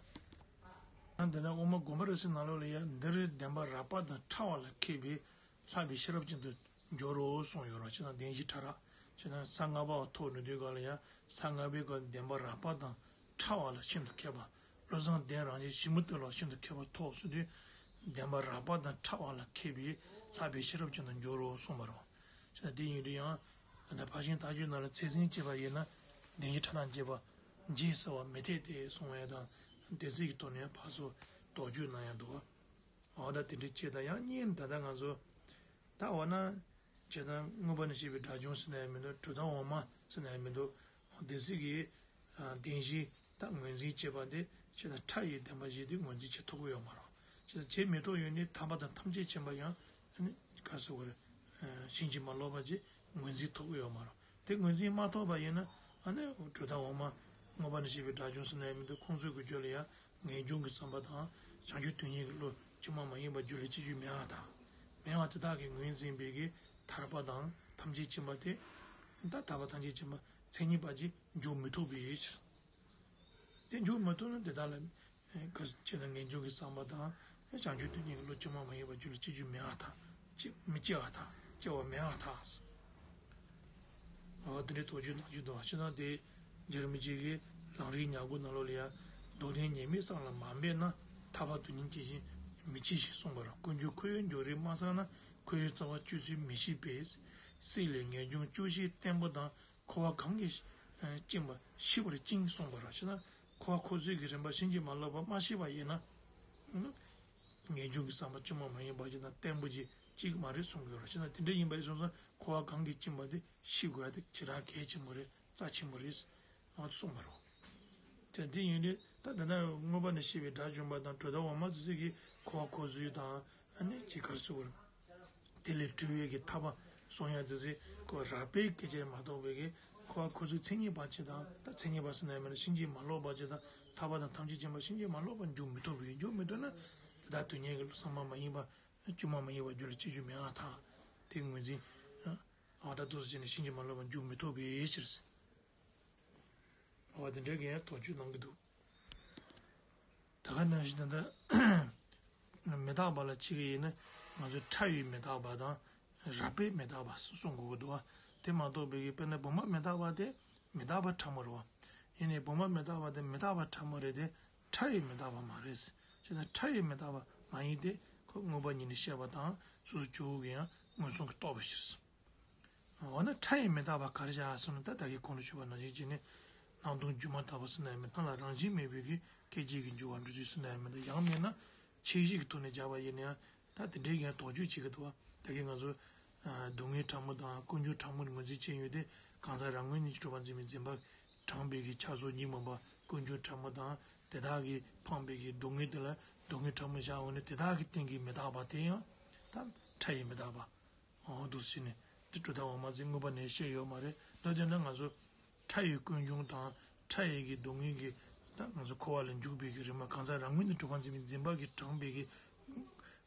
ཡང་དེ་ནས་དབུ་མ་དགོངས་པ་རབ་གསལ་ནང་ལོགས་ལ་ཡང་འདིར་བདེན་པ་རགས་པ་དང་ཕྲ་བ་ལ་མཁས་པས་ལྷག་པའི་ཤེས་རབ་ཅན་དུ་འགྱུར་རོ་གསུངས་ཡོད་རེད། བྱས་ཙང་བདེན་བཞི་ཕྲ་རགས་བྱས་ཙང་ས་ལྔ་པ་བ་ཐོབ་འགྲོ་དུས་སྐབས་ལ་ཡང་ས་ལྔ་པའི་སྐབས་བདེན་པ་རགས་པ་དང་ཕྲ་བ་ལ་ཤིན་ཏུ་མཁས་པ། བློ་བཟང་ལྡན་རང་བཞིན་ཞིབ་མོ་ལྟོས་ལ་ཤིན་ཏུ་མཁས་པ་ཐོབ་ཟེར་དུས། བདེན་པ་རགས་པ་དང་ཕྲ་བ་ལ་མཁས་པས་ལྷག་པའི་ཤེས་རབ་ཅན་དུ་འགྱུར་རོ་གསུངས་པ་རེད། བྱས་ཙང་དེ་ཡིན་དུས་ཡང་། ད་ལྟ་ཕར་ཕྱིན་ཐལ་འགྱུར་ནང་ལ་ཚད་ཟིན་བྱས་པ་ཡིན་ན། བདེན་བཞི་ཕྲ་རགས་འབྱེད་པ། འབྱེད་ཟེར་བ་མི་འཐད་དེ་གསུང་བ་དང་། སྡེ་ཚན་གྱི་ཐོག་ནས་ཕར་ཚུར་དོགས་གཅོད་གནང་ཡག་འདུག་བ། འོ་ད་དེ་འདྲ་བྱས་ད་ཡང་གཉིས་ད་ལྟ་ང་ཚོ། ད་འོ་ན། བྱས་ཙང་མངོན་པ་ནས་བཤད་པའི་དགྲ་བཅོམ་ཟེར་ན་ཡང་མི་འདུག་གྲུབ་མཐའ་འོག་མ་ཟེར་ན་ཡང་མི་འདུག་སྡེ་སྲིད་ཀྱི་བདེན་བཞི་ད་ངོས་འཛིན་བྱེད་པ་དེ་བྱས་ཙང་ཕྲ་ཡི་བདེན་པ་བཞི་དེ་ངོས་འཛིན་བྱེད་ཐུབ་ཀྱི་ཡོད་མ་རེད། བྱས་ཙང་བྱེད་མི་ཐུབ་ཡོད་ནི་ཐར་པ་དང་ཐམས་ཅད་མཁྱེན་པ་ཡང་ཨ་ནི་ག་ཟེར་བ་རེད། ཕྱིན་ཅི་མ་ལོག་པ་ཅིག་ངོས་འཛིན་ཐུབ་ཀྱི་ཡོད་མ་རེད། དེ་ངོས་འཛིན་མ་ཐུབ་པ་ཡིན་ན་ཨ་ནི་གྲུབ་མཐའ་འོག་མ་མངོན་པ་ནས་བཤད་པའི་དགྲ་བཅོམ་ཟེར་ན་ཡང་མི་འདུག་ཁོང་ཚོའི་གི་རྒྱུད་ལ་ཡང་ངེས་འབྱུང་གི་བསམ་པ་དང་བྱང་ཆུབ་དོན་གཉིས་ཀྱི་བློ་ཕྱི་མ་མ་ཡིན་པ་རྒྱུད་ལ་སྐྱེ་རྒྱུ་མེད་པ་དང་། མེད་པ་དེ་དག་གིས་ངོས་འཛིན་པའི་གི་ཐར་པ་དང་ཐམས་ཅད་མཁྱེན་པ་དེ། ད་ཐར་པ་ཐམས་ཅད་མཁྱེན་པ་མཚན་ཉིད་པ་ཅིག་འཇོག་མི་ཐུབ་པའི་ཕྱིར། དེ་འཇོག་མི་ཐུབ་ན་དེ་དག་ལ། ག་ཅི་ན་ངེས་འབྱུང་གི་བསམ་པ་དང་། བྱང་ཆུབ་དོན་གཉིས་ཀྱི་བློ་ཕྱི་མ་མ་ཡིན་པ་རྒྱུད་ལ་སྐྱེ་རྒྱུ་མེད་པ་དང་། སྐྱེ་མི་སྐྱེ་བ་དང་སྐྱེ་བ་མེད་པ་དང་། འོ་དེ་འདྲའི་དོགས་གཅོད་གནང་རྒྱུ་འདུག་བྱས་ཙང་དེ་རྒྱལ་བ་རིན་པོ་ཆེ་གིས་ལམ་རིམ་ཉེར་དགུ་ནང་ལོགས་ལ་ཡང་། མདོར་བསྟན་ཉེས་དམིགས་བསམ་ལ་མ་འབད་ན། ཐར་པ་དོན་གཉིས་སྐྱེ་ཞིང་མི་སྐྱེ་ཞིང་གསུངས་པ་རེད། ཀུན་འབྱུང་ཁོ་བོའི་འབྱུང་རིམ་མ་བསགས་ན། ཁོ་བོའི་རྩ་བ་གཅོད་ཚུལ་མི་ཤེས་པས། སྲིད་ལས་ངེས་འབྱུང་གཅོད་བྱེད་བརྟན་པོ་དང་། འཁོར་བ་གང་གིས་བཅིངས་པ་ཤེས་པར་བཅིངས་གསུངས་པ་རེད། བྱས་ན་འཁོར་བ་འཁོར་ཚུལ་གྱི་རིམ་པ་ཕྱིན་ཅི་མ་ལོག་པ་མ་ཤེས་པ་ཡིན་ན། ངེས་འབྱུང་གི་བསམ་པ་ཕྱི་མ་མ་ཡིན་པ་ཅིག་དང་བརྟན་པོ་ཅིག་གཅིག་མ་རེད་གསུང་གི་ཡོད་རེད། བྱས་ན་དེ་འདྲ་ཡིན་པ་སོང་ཙང་འཁོར་བ་གང་གིས་བཅིངས་པ་དེ་ཤེས་དགོས་ཡ་དེ་ཞེ་དྲག་གལ་ཆེན་པོ་རེད། རྩ་ཆེན་པོ་རེད། འོ་དེ་གསུངས་པ་རེད། དེ་འདི་ཡིན་དུས་ད་ད་ལྟ་མངོན་པ་ནས་བཤད་པའི་དགྲ་བཅོམ་པ་དང་གྲུབ་མཐའ་འོག་མ་ཚོ་ཚིག་གིས་འཁོར་བ་འཁོར་ཚུལ་དང་ཨ་ནི་ཅི་ག་རེ་ཟེར་དགོས་རེད། དེ་ལས་གྲོལ་བའི་གི་ཐར་པ་གསུང་ཡ་དེ་ཚོ་ཁོ་རགས་པའི་སྐད་ཆ་མ་གཏོགས་པའི་གི་འཁོར་བ་འཁོར་ཚུལ་མཚན་ཉིད་པ་ཅིག་དང་ད་མཚན་ཉིད་པ་ཟེར་ན་ཡང་མིན་ན་ཕྱིན་ཅི་མ་ལོག་པ་ཅིག་དང་ཐར་པ་དང་ཐམས་ཅད་མཁྱེན་པ་ཕྱིན་ཅི་མ་ལོག་པར་འཇུག་མི་ཐུབ་པའི་འཇུག་མི་ཐུབ་ན་དེ་དག་དོན་གཉེར་གྱི་བསམ་པ་མ་ཡིན་པ་ཕྱི་མ་མ་ཡིན་པ་རྒྱུད་ལ་སྐྱེ་རྒྱུ་མེད་པར་ཐལ། དེ་ངོས་འཛིན་ཨ་ད་དུ་བྱས་ནས་ཕྱིན་ཅི་མ་ལོག་པར་འཇུག་མི་ཐུབ་པའི་ཕྱིར། འོ་དེ་འདྲའི་གི་ཡང་དོགས་གཅོད་གནང་གི་འདུག་ད་ག་ནང་བཞིན་ད་ལྟ་མི་རྟག་པ་ལ་ཕྱེ་གི་ཡིན་ན་ང་ཚོས་ཕྲ་བའི་མི་རྟག་པ་དང་རགས་པའི་མི་རྟག་པ་གསུང་དགོས་ཀྱི་འདུག་བ། དེ་མ་གཏོགས་པའི་གི་དཔེར་ན་བུམ་པ་མི་རྟག་པ་དེ་མི་རྟག་པ་ཕྲ་མོ་རེད་བ། ཡིན་ནའི་བུམ་པ་མི་རྟག་པ་དེ་མི་རྟག་པ་ཕྲ་མོ་རེད་དེ་ཕྲ་བའི་མི་རྟག་པ་མ་རེད། བྱས་ཙང་ཕྲ་བའི་མི་རྟག་པ་མ་ཡིན་ཏེ་ཁོ་མངོན་པ་ཉིད་ནས་བཤད་པ་དང་སོ་སོ་སྐྱེ་བོ་གི་ཡང་མངོན་སུམ་གྱིས་རྟོགས་པའི་ཕྱིར། འོ་ན་ཕྲ་ཡི་མི་རྟག་པ་ག་རེ་བྱ་ཟེར་ན་ད་ད་གིན་གོང་དུ་ཞུས་པ་ནང་བཞིན་བྱས་ནས་སྣང་སྟོང་སྒྱུ་མ་ལྟ་བུ་ཟེར་ན་ཡང་མིན་སྣང་ལ་རང་བཞིན་མེད་པའི་གི་སྐད་ཅིག་གིས་འགྱུར་བ་འགྲོ་ཚུལ་ཟེར་ན་ཡང་མིན་ད་ཡང་མིན་ན་ཆོས་བཞི་གི་ཐོག་ནས་སྦྱར་བ་ཡིན་ན་ཡང་ད་དེ་འདྲའི་གི་ཡང་དོགས་གཅོད་བྱེད་ཀྱི་འདུག་བ། ད་གིན་ང་ཚོ་སྡུག་བསྔལ་ཕྲ་མོ་དང་ཀུན་འབྱུང་ཕྲ་མོ་ངོས་འཛིན་བྱས་ཡོད་དེ་གང་ཟག་རང་ངོས་ནས་གྲུབ་པར་འཛིན་པའི་འཛིན་པ་དྲངས་པའི་གི་ཆགས་སོགས་གཉིས་སྨོན་པ་ཀུན་འབྱུང་ཕྲ་མོ་དང་དེ་དག་གིས་འཕངས་པའི་གི་སྡུག་བསྔལ་དེ་ལ་སྡུག་བསྔལ་ཕྲ་མོ་བཞག་འོང་ནས་དེ་དག་གི་སྟེང་གི་མི་རྟག་པ་དེ་ཡང་ད་ཕྲ་ཡི་མི་རྟག་པ། འོ་འདུག་ཟེར་ནས་འདི་གྲུབ་མཐའ་འོག་མ་ཚིག་མངོན་པ་ནས་བཤད་ཡོད་མ་རེད། མདོར་བསྡུས་ན་ང་ཚོ་ཕྲ་ཡི་ཀུན་འབྱུང་དང་ཕྲ་ཡི་གི་སྡུག་བསྔལ་གྱི་ད་ང་ཚོ་འཁོར་བ་ལ་འཇུག་པའི་གི་རིམ་པ་གང་ཟག་རང་ངོས་ནས་གྲུབ་པར་འཛིན་པའི་འཛིན་པ་གིས་དྲངས་པའི་གི་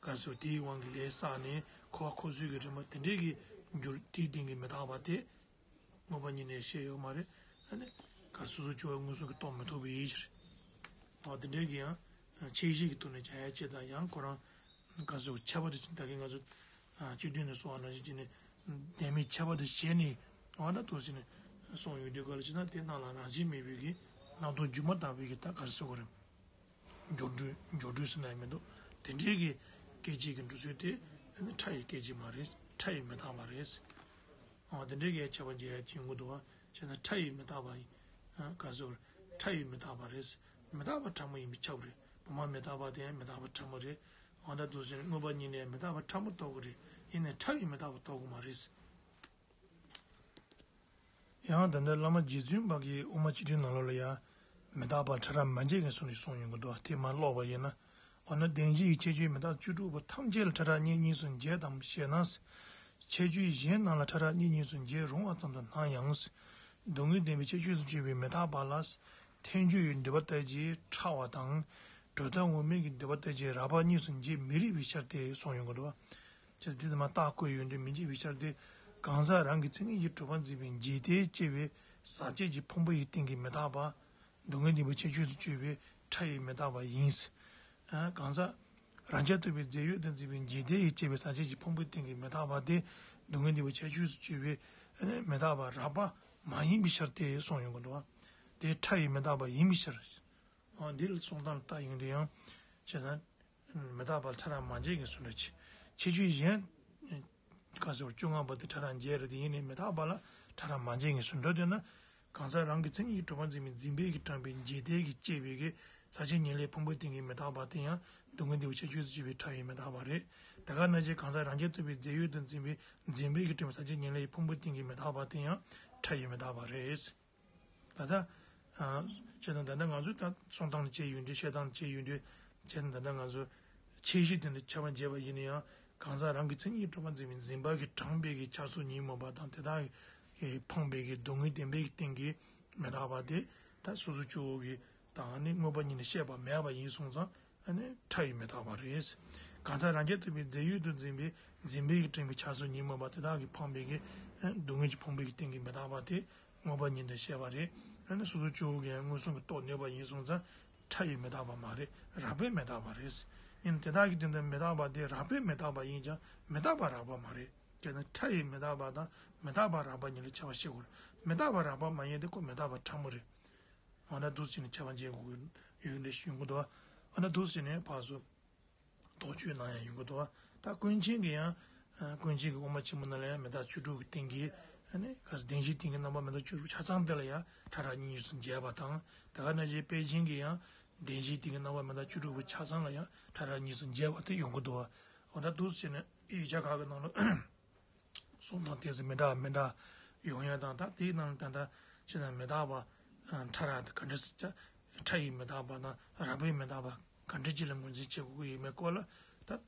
ག་རེ་ཟེར་དེའི་དབང་གིས་ལས་བསགས་ནས་འཁོར་བ་འཁོར་ཚུལ་གྱི་རིམ་པ་དེ་འདྲའི་གི་འགྱུར་དེའི་སྟེང་གི་མི་རྟག་པ་དེ། མངོན་པ་ཉིད་ནས་བཤད་ཡོད་མ་རེད། ཨ་ནི། གར་སོ་སོ་སྐྱེ་བོ་མངོན་སུམ་གྱིས་རྟོགས་མི་ཐུབ་པའི་ཕྱིར། འོ་དེ་འདྲའི་གི་ཡང་། ཆོས་བཞི་གི་ཐོག་ནས་བྱ་ཡ་ཅེས་དང་ཡང་ཁོ་རང་། གར་སོ་ཁྱད་པར་དུ་ཕྱིན་ད་གིན་ང་ཚོ། སྤྱི་དོན་ནས་གསུངས་པ་ནང་བཞིན་བྱས་ནས། བདེན་མེད་ཁྱད་པར་དུ་བྱས་ནས། འོ་ན་དུ་ཕྱིན་ནས། གསུངས་ཡོང་དུས་ག་ལ་ཕྱིན་ན་དེ་སྣང་ལ་རང་བཞིན་མེད་པའི་གི། སྣང་སྟོང་སྒྱུ་མ་ལྟ་བུའི་གི་ད་གར་སོ་གོ་རེད། སྦྱོར་སྒྲོལ་སྦྱོར་སྒྲོལ་ཟེར་ན་ཡང་མི་འདུག་དེ་འདྲའི་གི་སྐད་ཅིག་གི་འགྲོ་ཚུལ་དེ་ཕྲ་ཡི་སྐད་ཅིག་མ་རེད། ཕྲ་ཡི་མི་རྟག་པ་རེད། འོ་དེ་འདྲའི་གི་ཁྱད་པར་འབྱེད་ཡ་ཅིག་ཡོང་གི་འདུག་བ། བྱས་ན་ཕྲ་ཡི་མི་རྟག་པ་ཡིན། ག་ཟེར་བ་རེད། ཕྲ་ཡི་མི་རྟག་པ་རེད། མི་རྟག་པ་ཕྲ་མོ་ཡིན་པས་ཁྱབ་རེད། བུམ་པ་མི་རྟག་པ་དེ་ཡང་མི་རྟག་པ་ཕྲ་མོ་རེད། འོ་ད་དུ་ཟེར་མངོན་པ་ཉིད་ནས་མི་རྟག་པ་ཕྲ་མོ་རྟོགས་ཀྱི་རེད། ཡིན་ནའི་ཕྲ་ཡི་མི་རྟག་པ་རྟོགས་ཀྱི་མ་རེད། ཡང་ད་ལྟ་བླ་མ་རྗེ་བཙུན་པ་གིས་དབུ་མ་སྤྱི་དོན་ནང་ལོགས་ལ་ཡང་མི་རྟག་པ་ཕྲ་རགས་མ་འབྱེད་ཀྱི་གསུང་ནས་གསུངས་ཡོང་གི་འདུག་དེ་མ་ཀློག་པ་ཡིན་ན། འོ་ན་བདེན་བཞིའི་ཁྱད་ཆོས་མི་རྟག་བཅུ་དྲུག་པོ་ཐམས་ཅད་ལ་ཕྲ་རགས་གཉིས་གཉིས་སུ་འབྱེད་དམ་ཞེ་ན། ཁྱད་ཆོས་གཞན་རྣམས་ལ་ཕྲ་རགས་གཉིས་གཉིས་སུ་འབྱེད་རུང་བ་ཙམ་དུ་སྣང་ཡང་། སྡུག་བསྔལ་བདེན་པའི་ཁྱད་ཆོས་སུ་གྱུར་པའི་མི་རྟག་པ་ལ། ཐལ་འགྱུར་བའི་འདོད་པ་ལྟ་ཅི་ཕྲ་བ་དང་། གྲུབ་མཐའ་འོག་མའི་གི་འདོད་པ་ལྟ་ཅི་རགས་པ་གཉིས་སུ་འབྱེད་མི་རིགས་པའི་ཕྱིར་ཏེ་གསུངས་ཡོང་གི་འདུག་ཅེས་འདི་ཙམ་རྟགས་བཀོད་ཡོང་དུས་མི་འབྱེད་པའི་ཕྱིར་ཏེ། གང་ཟག་རང་གི་མཚན་ཉིད་ཀྱིས་གྲུབ་པར་འཛིན་པའི་འཇིག་ལྟས་སྐྱེ་བའི་ཟག་བཅས་ཀྱི་ཕུང་པོ་ཡི་སྟེང་གི་མི་རྟག་པ། སྡུག་བསྔལ་བདེན་པའི་ཁྱད་ཆོས་སུ་གྱུར་པའི་ཕྲ་ཡི་མི་རྟག་པ་ཡིན། ཨ། གང་ཟག་རང་རྐྱ་ཐུབ་པའི་རྫས་ཡོད་དུ་འཛིན་པའི་འཇིག་ལྟས་ཀྱིས་སྐྱེ་བའི་ཟག་བཅས་ཀྱི་ཕུང་པོའི་སྟེང་གི་མི་རྟག་པ་དེ་སྡུག་བསྔལ་བདེན་པའི་ཁྱད་ཆོས་སུ་གྱུར་པའི་མི་རྟག་པ་རགས་པ་མ་ཡིན་པའི་ཕྱིར་ཏེ་གསུངས་ཡོང་གི་འདུག། དེ་ཕྲ་ཡི་མི་རྟག་པ་ཡིན་པའི་ཕྱིར། འོ་འདི་ལ་གསུང་སྟངས་ལ་བལྟ་ཡོང་དུས་ཡང་། བྱས་ཙང་། མི་རྟག་པ་ཕྲ་རགས་མ་འབྱེད་ཀྱི་ཟུང་འབྲེལ་ཆེ། ཁྱད་ཆོས་གཞན། ག་ཟེར་བ་བཅོ་ལྔ་པོ་དེ་ཕྲ་རགས་འབྱེད་རེད་དེ་ཡིན་ནའི་མི་རྟག་པ་ལ་ཕྲ་རགས་མ་འབྱེད་ཀྱི་ཟུང་འབྲེལ་འདོད་ན། གང་ཟག་རང་གི་མཚན་ཉིད་ཀྱིས་གྲུབ་པར་འཛིན་པའི་འཛིན་པའི་གིས་དྲངས་པའི་འཇིག་ལྟས་ཀྱིས་སྐྱེས་པའི་གི་ཟག་བཅས་ཉེར་ལེན་ཕུང་པོའི་སྟེང་གི་མི་རྟག་པ་དེ་ཡང་སྡུག་བསྔལ་བདེན་པའི་ཁྱད་ཆོས་སུ་གྱུར་པའི་ཕྲ་ཡི་མི་རྟག་པ་རེད། དེ་ག་ནང་བཞིན་གང་ཟག་རང་རྐྱ་ཐུབ་པའི་རྫས་ཡོད་དུ་འཛིན་པའི་འཛིན་པའི་གིས་དྲངས་པའི་ཟག་བཅས་ཉེར་ལེན་ཕུང་པོའི་སྟེང་གི་མི་རྟག་པ་དེ་ཡང་ཕྲ་ཡི་མི་རྟག་པ་རེད། ད་ལྟ། ཨ། བྱས་ཙང་ད་ལྟ་ང་ཚོས་ད་གསུང་སྟངས་ལ་བྱས་ཡོང་དུས་བཤད་སྟངས་ལ་བྱས་ཡོང་དུས། བྱས་ཙང་ད་ལྟ་ང་ཚོ་ཁྱད་གཞི་དེ་འདྲ་ཁྱད་པར་འབྱེད་པ་ཡིན་ན་ཡང་གང་ཟག་རང་གི་མཚན་ཉིད་གྲུབ་པར་འཛིན་པའི་འཛིན་པ་གིས་དྲངས་པའི་གི་ཆགས་སོགས་ཉོན་མོངས་པ་དང་དེ་དག་གིས་འཕངས་པའི་གི་སྡུག་བསྔལ་བདེན་པའི་གི་སྟེང་གི་མི་རྟག་པ་དེ་ད་སོ་སོ་སྐྱེ་བོ་གི་དང་ནི་མངོན་པ་ཉིད་ནས་ཤེས་པ་མེད་པ་ཡིན་སོང་ཙང་ཨ་ནི་ཕྲ་ཡི་མི་རྟག་པ་རེད། གང་ཟག་རང་རྐྱ་ཐུབ་པའི་རྫས་ཡོད་དུ་འཛིན་པའི་འཛིན་པའི་གིས་དྲངས་པའི་ཆགས་སོགས་ཉོན་མོངས་པ་དེ་དག་གིས་འཕངས་པའི་གི་སྡུག་བསྔལ་གྱི་ཕུང་པོའི་གི་སྟེང་གི་མི་རྟག་པ་དེ། མངོན་པ་ཉིད་དུ་ཤེས་པ་རེད། ཨ་ནི་སོ་སོ་སྐྱེ་བོ་གིས་མངོན་སུམ་གྱིས་རྟོགས་ནུས་པ་ཡིན་སོང་ཙང་ཕྲ་ཡི་མི་རྟག་པ་མ་རེད། རགས་པའི་མི་རྟག་པ་རེད། ཡིན་ནའི་དེ་དག་གི་སྟེང་དུ་མི་རྟག་པ་དེ་རགས་པའི་མི་རྟག་པ་ཡིན་ཀྱང་མི་རྟག་པ་རགས་པ་མ་རེད། དེ་ནི་ཕྲ་ཡི་མི་རྟག་པ་དང་མི་རྟག་པ་རགས་པ་གཉིས་ལ་ཁྱད་པར་ཕྱེ་དགོས་རེད། མི་རྟག་པ་རགས་པ་མ་ཡིན་དེ་ཁོ་མི་རྟག་པ་ཕྲ་མོ་རེད། འོ་ན་འདུག་སེ་བྱས་ནས་ཁྱད་པར་འབྱེད་དགོས་ཡོད་འདྲ་ཞིག་ཡོང་གི་འདུག། འོ་ན་འདུག་སེ་བྱས་ནས་ཕར་ཚུར། དོགས་གཅོད་གནང་ཡ་ཡོང་གི་འདུག། ད་ཀུན་མཁྱེན་གྱི་ཡང་། ཀུན་མཁྱེན་གྱི་དབུ་མ་ཆེན་མོ་ནང་ལ་ཡང་མི་རྟག་བཅུ་དྲུག་གི་སྟེང་གི། ཨ་ནི་ག་ས་བདེན་བཞིའི་སྟེང་གི་རྣམ་པ་མི་རྟག་བཅུ་དྲུག་ཆ་ཚང་དེ་ལ་ཡང་ཕྲ་རགས་གཉིས་སུ་འབྱེད་པ་དང་། དེ་ག་ནང་བཞིན་པཎ་ཆེན་གྱི་ཡང་བདེན་བཞིའི་སྟེང་གི་རྣམ་པ་མི་རྟག་བཅུ་དྲུག་པོ་ཆ་ཚང་ལ་ཡང་ཕྲ་རགས་གཉིས་སུ་འབྱེད་པ་དེ་ཡོང་གི་འདུག། འོ་ད་འདུག་སེ་བྱས་ནས་ཡིག་ཆ་ཁག་གི་ནང་ལ། གསུང་སྟངས་དེ་ཚོ་མི་འདྲ་མི་འདྲ་ཡོང་ཡ་དང་ད་དེའི་ནང་ལ་ད་ལྟ་ཅི་དང་མི་རྟག་པ་ཕྲ་རགས་དང་ག་འདྲ་སེ་ཕྲ་ཡི་མི་རྟག་པ་དང་རགས་པའི་མི་རྟག་པ་ག་འདྲ་ཅིག་ལ་ངོས་འཛིན་བྱེད་དགོས་ཀྱི་ཡོད་མེད་སྐོར་ལ་ད་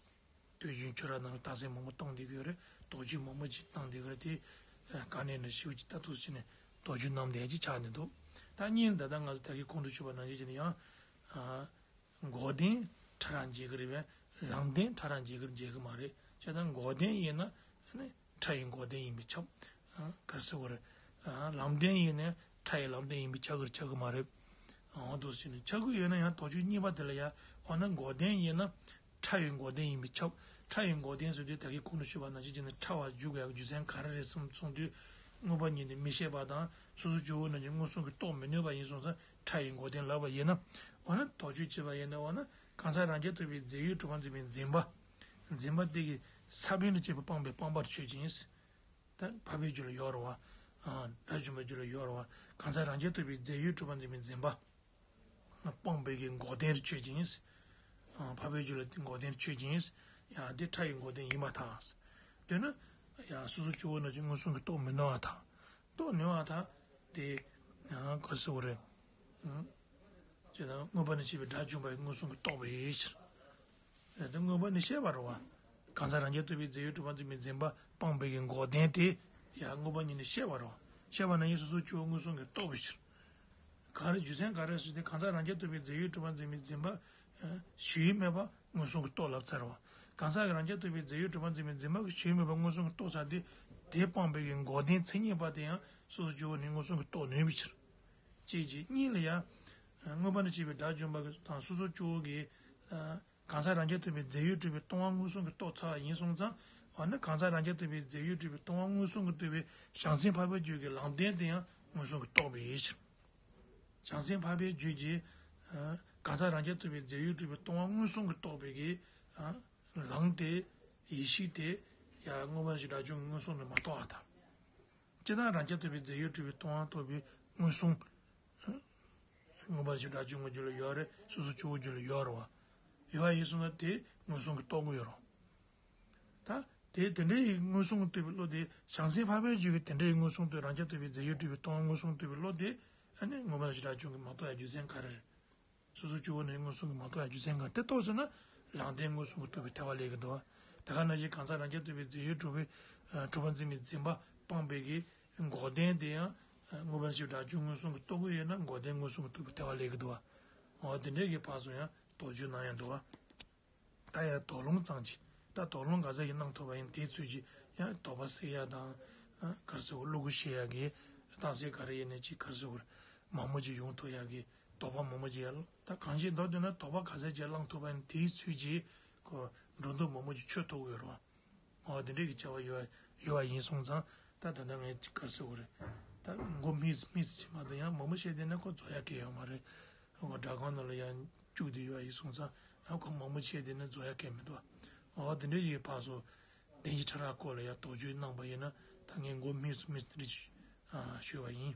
སྟོད་ཆུང་ཆོས་ར་ནང་ལ་རྟགས་གསལ་མང་པོ་གཏོང་བསྡད་ཀྱི་ཡོད་རེད། དོགས་གཅོད་མང་པོ་ཅིག་གཏོང་བསྡད་ཀྱི་རེད་དེ་དཀའ་གནད་འདྲ་ཞེ་པོ་ཅིག་ད་དུང་ཕྱིན་ནས་དོགས་གཅོད་གནང་བསྡད་ཅིག་ཆགས་ནས་འདུག། ད་གཉིས་ད་ལྟ་ང་ཚོ་ད་གིན་གོང་དུ་ཞུས་པ་ནང་བཞིན་བྱས་ནས་ཡང་། འགོག་བདེན་ཕྲ་རགས་འབྱེད་ཀྱི་རེད་པས། ལམ་བདེན་ཕྲ་རགས་འབྱེད་ཀྱི་འབྱེད་ཀྱི་མ་རེད། བྱས་ཙང་འགོག་བདེན་ཡིན་ན་ནི་ཕྲ་ཡི་འགོག་བདེན་ཡིན་པས་ཁྱབ། ག་རེ་ཟེར་དགོས་རེད། ལམ་བདེན་ཡིན་ན་ཕྲ་ཡི་ལམ་བདེན་ཡིན་པས་ཁྱབ་ཀྱི་རེད་ཁྱབ་ཀྱི་མ་རེད། འོ་འདུག་སེ་བྱས་ནས་ཁྱབ་ཀྱི་ཡོད་ན་ཡང་དོགས་གཅོད་གཉིས་པ་དེ་ལ་ཡང་འོ་ན་འགོག་བདེན་ཡིན་ན་ཕྲ་ཡི་འགོག་བདེན་ཡིན་པས་ཁྱབ། ཕྲ་ཡི་འགོག་བདེན་ཟེར་དུས་ད་གིན་གོང་དུ་ཞུས་པ་ནང་བཞིན་བྱས་ནས་ཕྲ་བ་འཇུག་དགོས་ཡག་རྒྱུ་མཚན་ག་རེ་རེད་གསུངས་དུས་མངོན་པ་ཉིད་ནས་མི་ཤེས་པ་དང་སོ་སོ་སྐྱེ་བོ་རྣམས་ཀྱིས་མངོན་སུམ་གྱིས་རྟོགས་མི་ནུས་པ་ཡིན་སོང་ཙང་། ཕྲ་ཡི་འགོག་བདེན་ལབ་པ་ཡིན་ན། འོ་ན་དོགས་གཅོད་བྱས་པ་ཡིན་ན་འོ་ན་གང་ཟག་རང་རྐྱ་ཐུབ་པའི་རྫས་ཡོད་གྲུབ་པར་འཛིན་པའི་འཛིན་པ། འཛིན་པ་དེ་གི་ས་བོན་དུ་བྱས་པའི་སྤངས་པའི་སྤངས་པར་ཆོས་ཅན། ད་འཕགས་པའི་རྒྱུད་ལ་ཡོད་རེད་པ། དགྲ་བཅོམ་པའི་རྒྱུད་ལ་ཡོད་རེད་པ། གང་ཟག་རང་རྐྱ་ཐུབ་པའི་རྫས་ཡོད་གྲུབ་པར་འཛིན་པའི་འཛིན་པ། སྤངས་པའི་གི་འགོག་བདེན་ཆོས་ཅན། འཕགས་པའི་རྒྱུད་ལ་འགོག་བདེན་ཆོས་ཅན། ཡང་དེ་ཕྲ་ཡི་འགོག་བདེན་ཡིན་པར་ཐལ། དེ་ནི་ཡང་སོ་སོ་སྐྱེ་བོ་རྣམས་ཀྱིས་མངོན་སུམ་གྱིས་རྟོགས་མི་ནུས་པར་ཐལ། རྟོགས་ནུས་པར་ཐལ། དེ་ཡང་ག་རེ་ཟེར་དགོས་རེད། ཨང་། ཅེས་དང་མངོན་པ་ནས་བཤད་པའི་དགྲ་བཅོམ་པ་ཡིས་མངོན་སུམ་གྱིས་རྟོགས་པའི་ཕྱིར། དེ་མངོན་པ་ནས་བཤད་པ་རེད་པ། གང་ཟག་རང་རྐྱ་ཐུབ་པའི་རྫས་ཡོད་གྲུབ་པར་འཛིན་པའི་འཛིན་པ་སྤངས་པའི་གི་འགོག་བདེན་དེ་ཡང་མངོན་པ་ཉིད་ནས་བཤད་པ་རེད་པ། བཤད་པ་ན་ཡང་སོ་སོ་སྐྱེ་བོ་མངོན་སུམ་གྱིས་རྟོགས་པའི་ཕྱིར། ག་རེ་རྒྱུ་མཚན་ག་རེ་ཟེར་ཏེ་གང་ཟག་རང་རྐྱ་ཐུབ་པའི་རྫས་ཡོད་གྲུབ་པར་འཛིན་པའི་འཛིན་པ་ཞེན་མེད་པ་མངོན་སུམ་གྱིས་རྟོགས་ལབ་ཚར་བ། གང་ཟག་གི་རང་རྐྱ་ཐུབ་པའི་རྫས་ཡོད་གྲུབ་པར་འཛིན་པའི་འཛིན་པ་གིས་ཞེན་མེད་པ་མངོན་སུམ་གྱིས་རྟོགས་ཚར་ཏེ། དེ་སྤངས་པའི་གི་འགོག་བདེན་མཚན་ཉིད་པ་དེ་ཡང་སོ་སོ་སྐྱེ་བོ་ནི་མངོན་སུམ་གྱིས་རྟོགས་ནུས་པའི་ཕྱིར། གཅིག་གཅིག་གཉིས་ལ་ཡང་། མངོན་པ་ནས་བཤད་པའི་དགྲ་བཅོམ་པ་དང་སོ་སོ་སྐྱེ་བོ་གིས། གང་ཟག་རང་རྐྱ་ཐུབ་པའི་རྫས་ཡོད་གྲུབ་པའི་སྟོང་པ་མངོན་སུམ་གྱིས་རྟོགས་ཚར་བ་ཡིན་སོང་ཙང་། འོ་ན་གང་ཟག་རང་རྐྱ་ཐུབ་པའི་རྫས་ཡོད་གྲུབ་པའི་སྟོང་པ་མངོན་སུམ་གྱིས་རྟོགས་པའི་བྱང་སེམས་འཕགས་པའི་རྒྱུད་ཀྱི་ལམ་བདེན་དེ་ཡང་མངོན་སུམ་གྱིས་རྟོགས་པའི་ཕྱིར། བྱང་སེམས་འཕགས་པའི་རྒྱུད་ཀྱི། གང་ཟག་རང་རྐྱ་ཐུབ་པའི་རྫས་ཡོད་གྲུབ་པའི་སྟོང་པ་མངོན་སུམ་གྱིས་རྟོགས་པའི་གི། ལམ་དེ། ཡེ་ཤེས་དེ། ཡང་མངོན་པ་ཞིག་དགྲ་བཅོམ་མངོན་སུམ་དུ་མ་རྟོགས་པར་ཐལ། སྤྱིར་བཏང་རང་རྐྱ་ཐུབ་པའི་རྫས་ཡོད་གྲུབ་པའི་སྟོང་པ་རྟོགས་པའི་མངོན་སུམ། མངོན་པ་ཞིག་དགྲ་བཅོམ་གྱི་རྒྱུད་ལ་ཡོད་རེད། སོ་སོ་སྐྱེ་བོའི་རྒྱུད་ལ་ཡོད་རེད་པ། ཡོད་པ་ཡིན་སོང་ན་དེ་མངོན་སུམ་གྱིས་རྟོགས་ཀྱི་ཡོད་རེད། ད་དེ་དེ་འདྲ་ཡི་མངོན་སུམ་གྱིས་རྟོགས་པའི་བློ་དེ་བྱང་སེམས་འཕགས་པའི་རྒྱུད་ཀྱི་དེ་འདྲ་ཡི་མངོན་སུམ་དུ་རང་རྐྱ་ཐུབ་པའི་རྫས་ཡོད་གྲུབ་པའི་སྟོང་པ་མངོན་སུམ་གྱིས་རྟོགས་པའི་བློ་དེ་ཨ་ནི་མངོན་པ་ཞིག་དགྲ་བཅོམ་གྱིས་མ་རྟོགས་ཡ་རྒྱུ་མཚན་ག་རེ་རེད། སོ་སོ་སྐྱེ་བོ་ནི་མངོན་སུམ་གྱིས་མ་རྟོགས་ཡ་རྒྱུ་མཚན་གང་དེ་རྟོགས་ཟེར་ན། ལམ་བདེན་མངོན་སུམ་གྱིས་རྟོགས་པའི་ཐལ་བ་ལེན་གྱི་འདུག་བ། དེ་ག་ནང་བཞིན་གང་ཟག་རང་རྐྱ་ཐུབ་པའི་རྫས་ཡོད་གྲུབ་པའི་གྲུབ་པར་འཛིན་པའི་འཛིན་པ་སྤངས་པའི་གི་འགོག་བདེན་དེ་ཡང་མངོན་པར་ཤེས་པའི་དགྲ་བཅོམ་མངོན་སུམ་གྱིས་རྟོགས་ཀྱི་ཡོད་ན་འགོག་བདེན་མངོན་སུམ་གྱིས་རྟོགས་པའི་ཐལ་བ་ལེན་གྱི་འདུག་བ། འོ་དེ་འདྲའི་གི་ཕར་ཚུར་ཡང་དོགས་གཅོད་གནང་ཡ་འདུག་བ། ད་ཡང་དོགས་སློང་ཙམ་གྱིས་ད་དོགས་སློང་ག་ཚད་ཀྱི་གནང་ཐུབ་པ་ཡིན་དེའི་ཚོད་ཀྱིས་ཡང་དོགས་པ་སེལ་ཡ་དང་ ག་རེ་ཟེར་དགོས། བློ་ཁུག་ཤེས་ཡག་གི་རྟགས་གསལ་ག་རེ་ཡིན་ནའི་ཅིག་ག་རེ་ཟེར་དགོས། མང་པོ་ཅིག་ཡོང་ཐུབ་ཡག་གི་དོགས་པ་མང་པོ་ཅིག་ཡར་ད་གང་ཅིའི་མདོར་བསྡུས་ན་དོགས་པ་ག་ཚད་ཅིག་བསླང་ཐུབ་པ་ཡིན་དེའི་ཚོད་ཅིག་ཁོ་འགྲོ་འདུག་མང་པོ་ཅིག་ཆོད་ཐུབ་ཀྱི་ཡོད་རེད་བ། འོ་དེ་འདྲའི་གི་བྱ་བ་ཡོད་ཡོད་པ་ཡིན་སོང་ཙང་ད་ད་ལྟ་ངས་ག་རེ་ཟེར་དགོས་རེད། ད་མགོ་སྨིག་སྨིག་ཙམ་ཅིག་མ་གཏོགས་ཡང་མང་པོ་བཤད་བསྡད་ན་ཁོ་རྫོགས་ཡག་གི་ཡོད་མ་རེད། ཁོ་སྒྲ་ཁང་ནང་ལ་ཡང་བཅུག་བསྡད་ཡོད་པ་ཡིན་སོང་ཙང་ཡང་ཁོ་མང་པོ་བཤད་བསྡད་ན་རྫོགས་ཡག་གི་མི་འདུག་འོ་དེ་འདྲའི་ཡི་ཕར་ཚུར་བདེན་བཞི་ཕྲ་རགས་སྐོར་ལ་ཡང་དོགས་གཅོད་གནང་པ་ཡིན་ན་ད་ངས་མགོ་སྨིག་སྨིག་ཙམ་རེ་ཞུས་པ་ཡིན།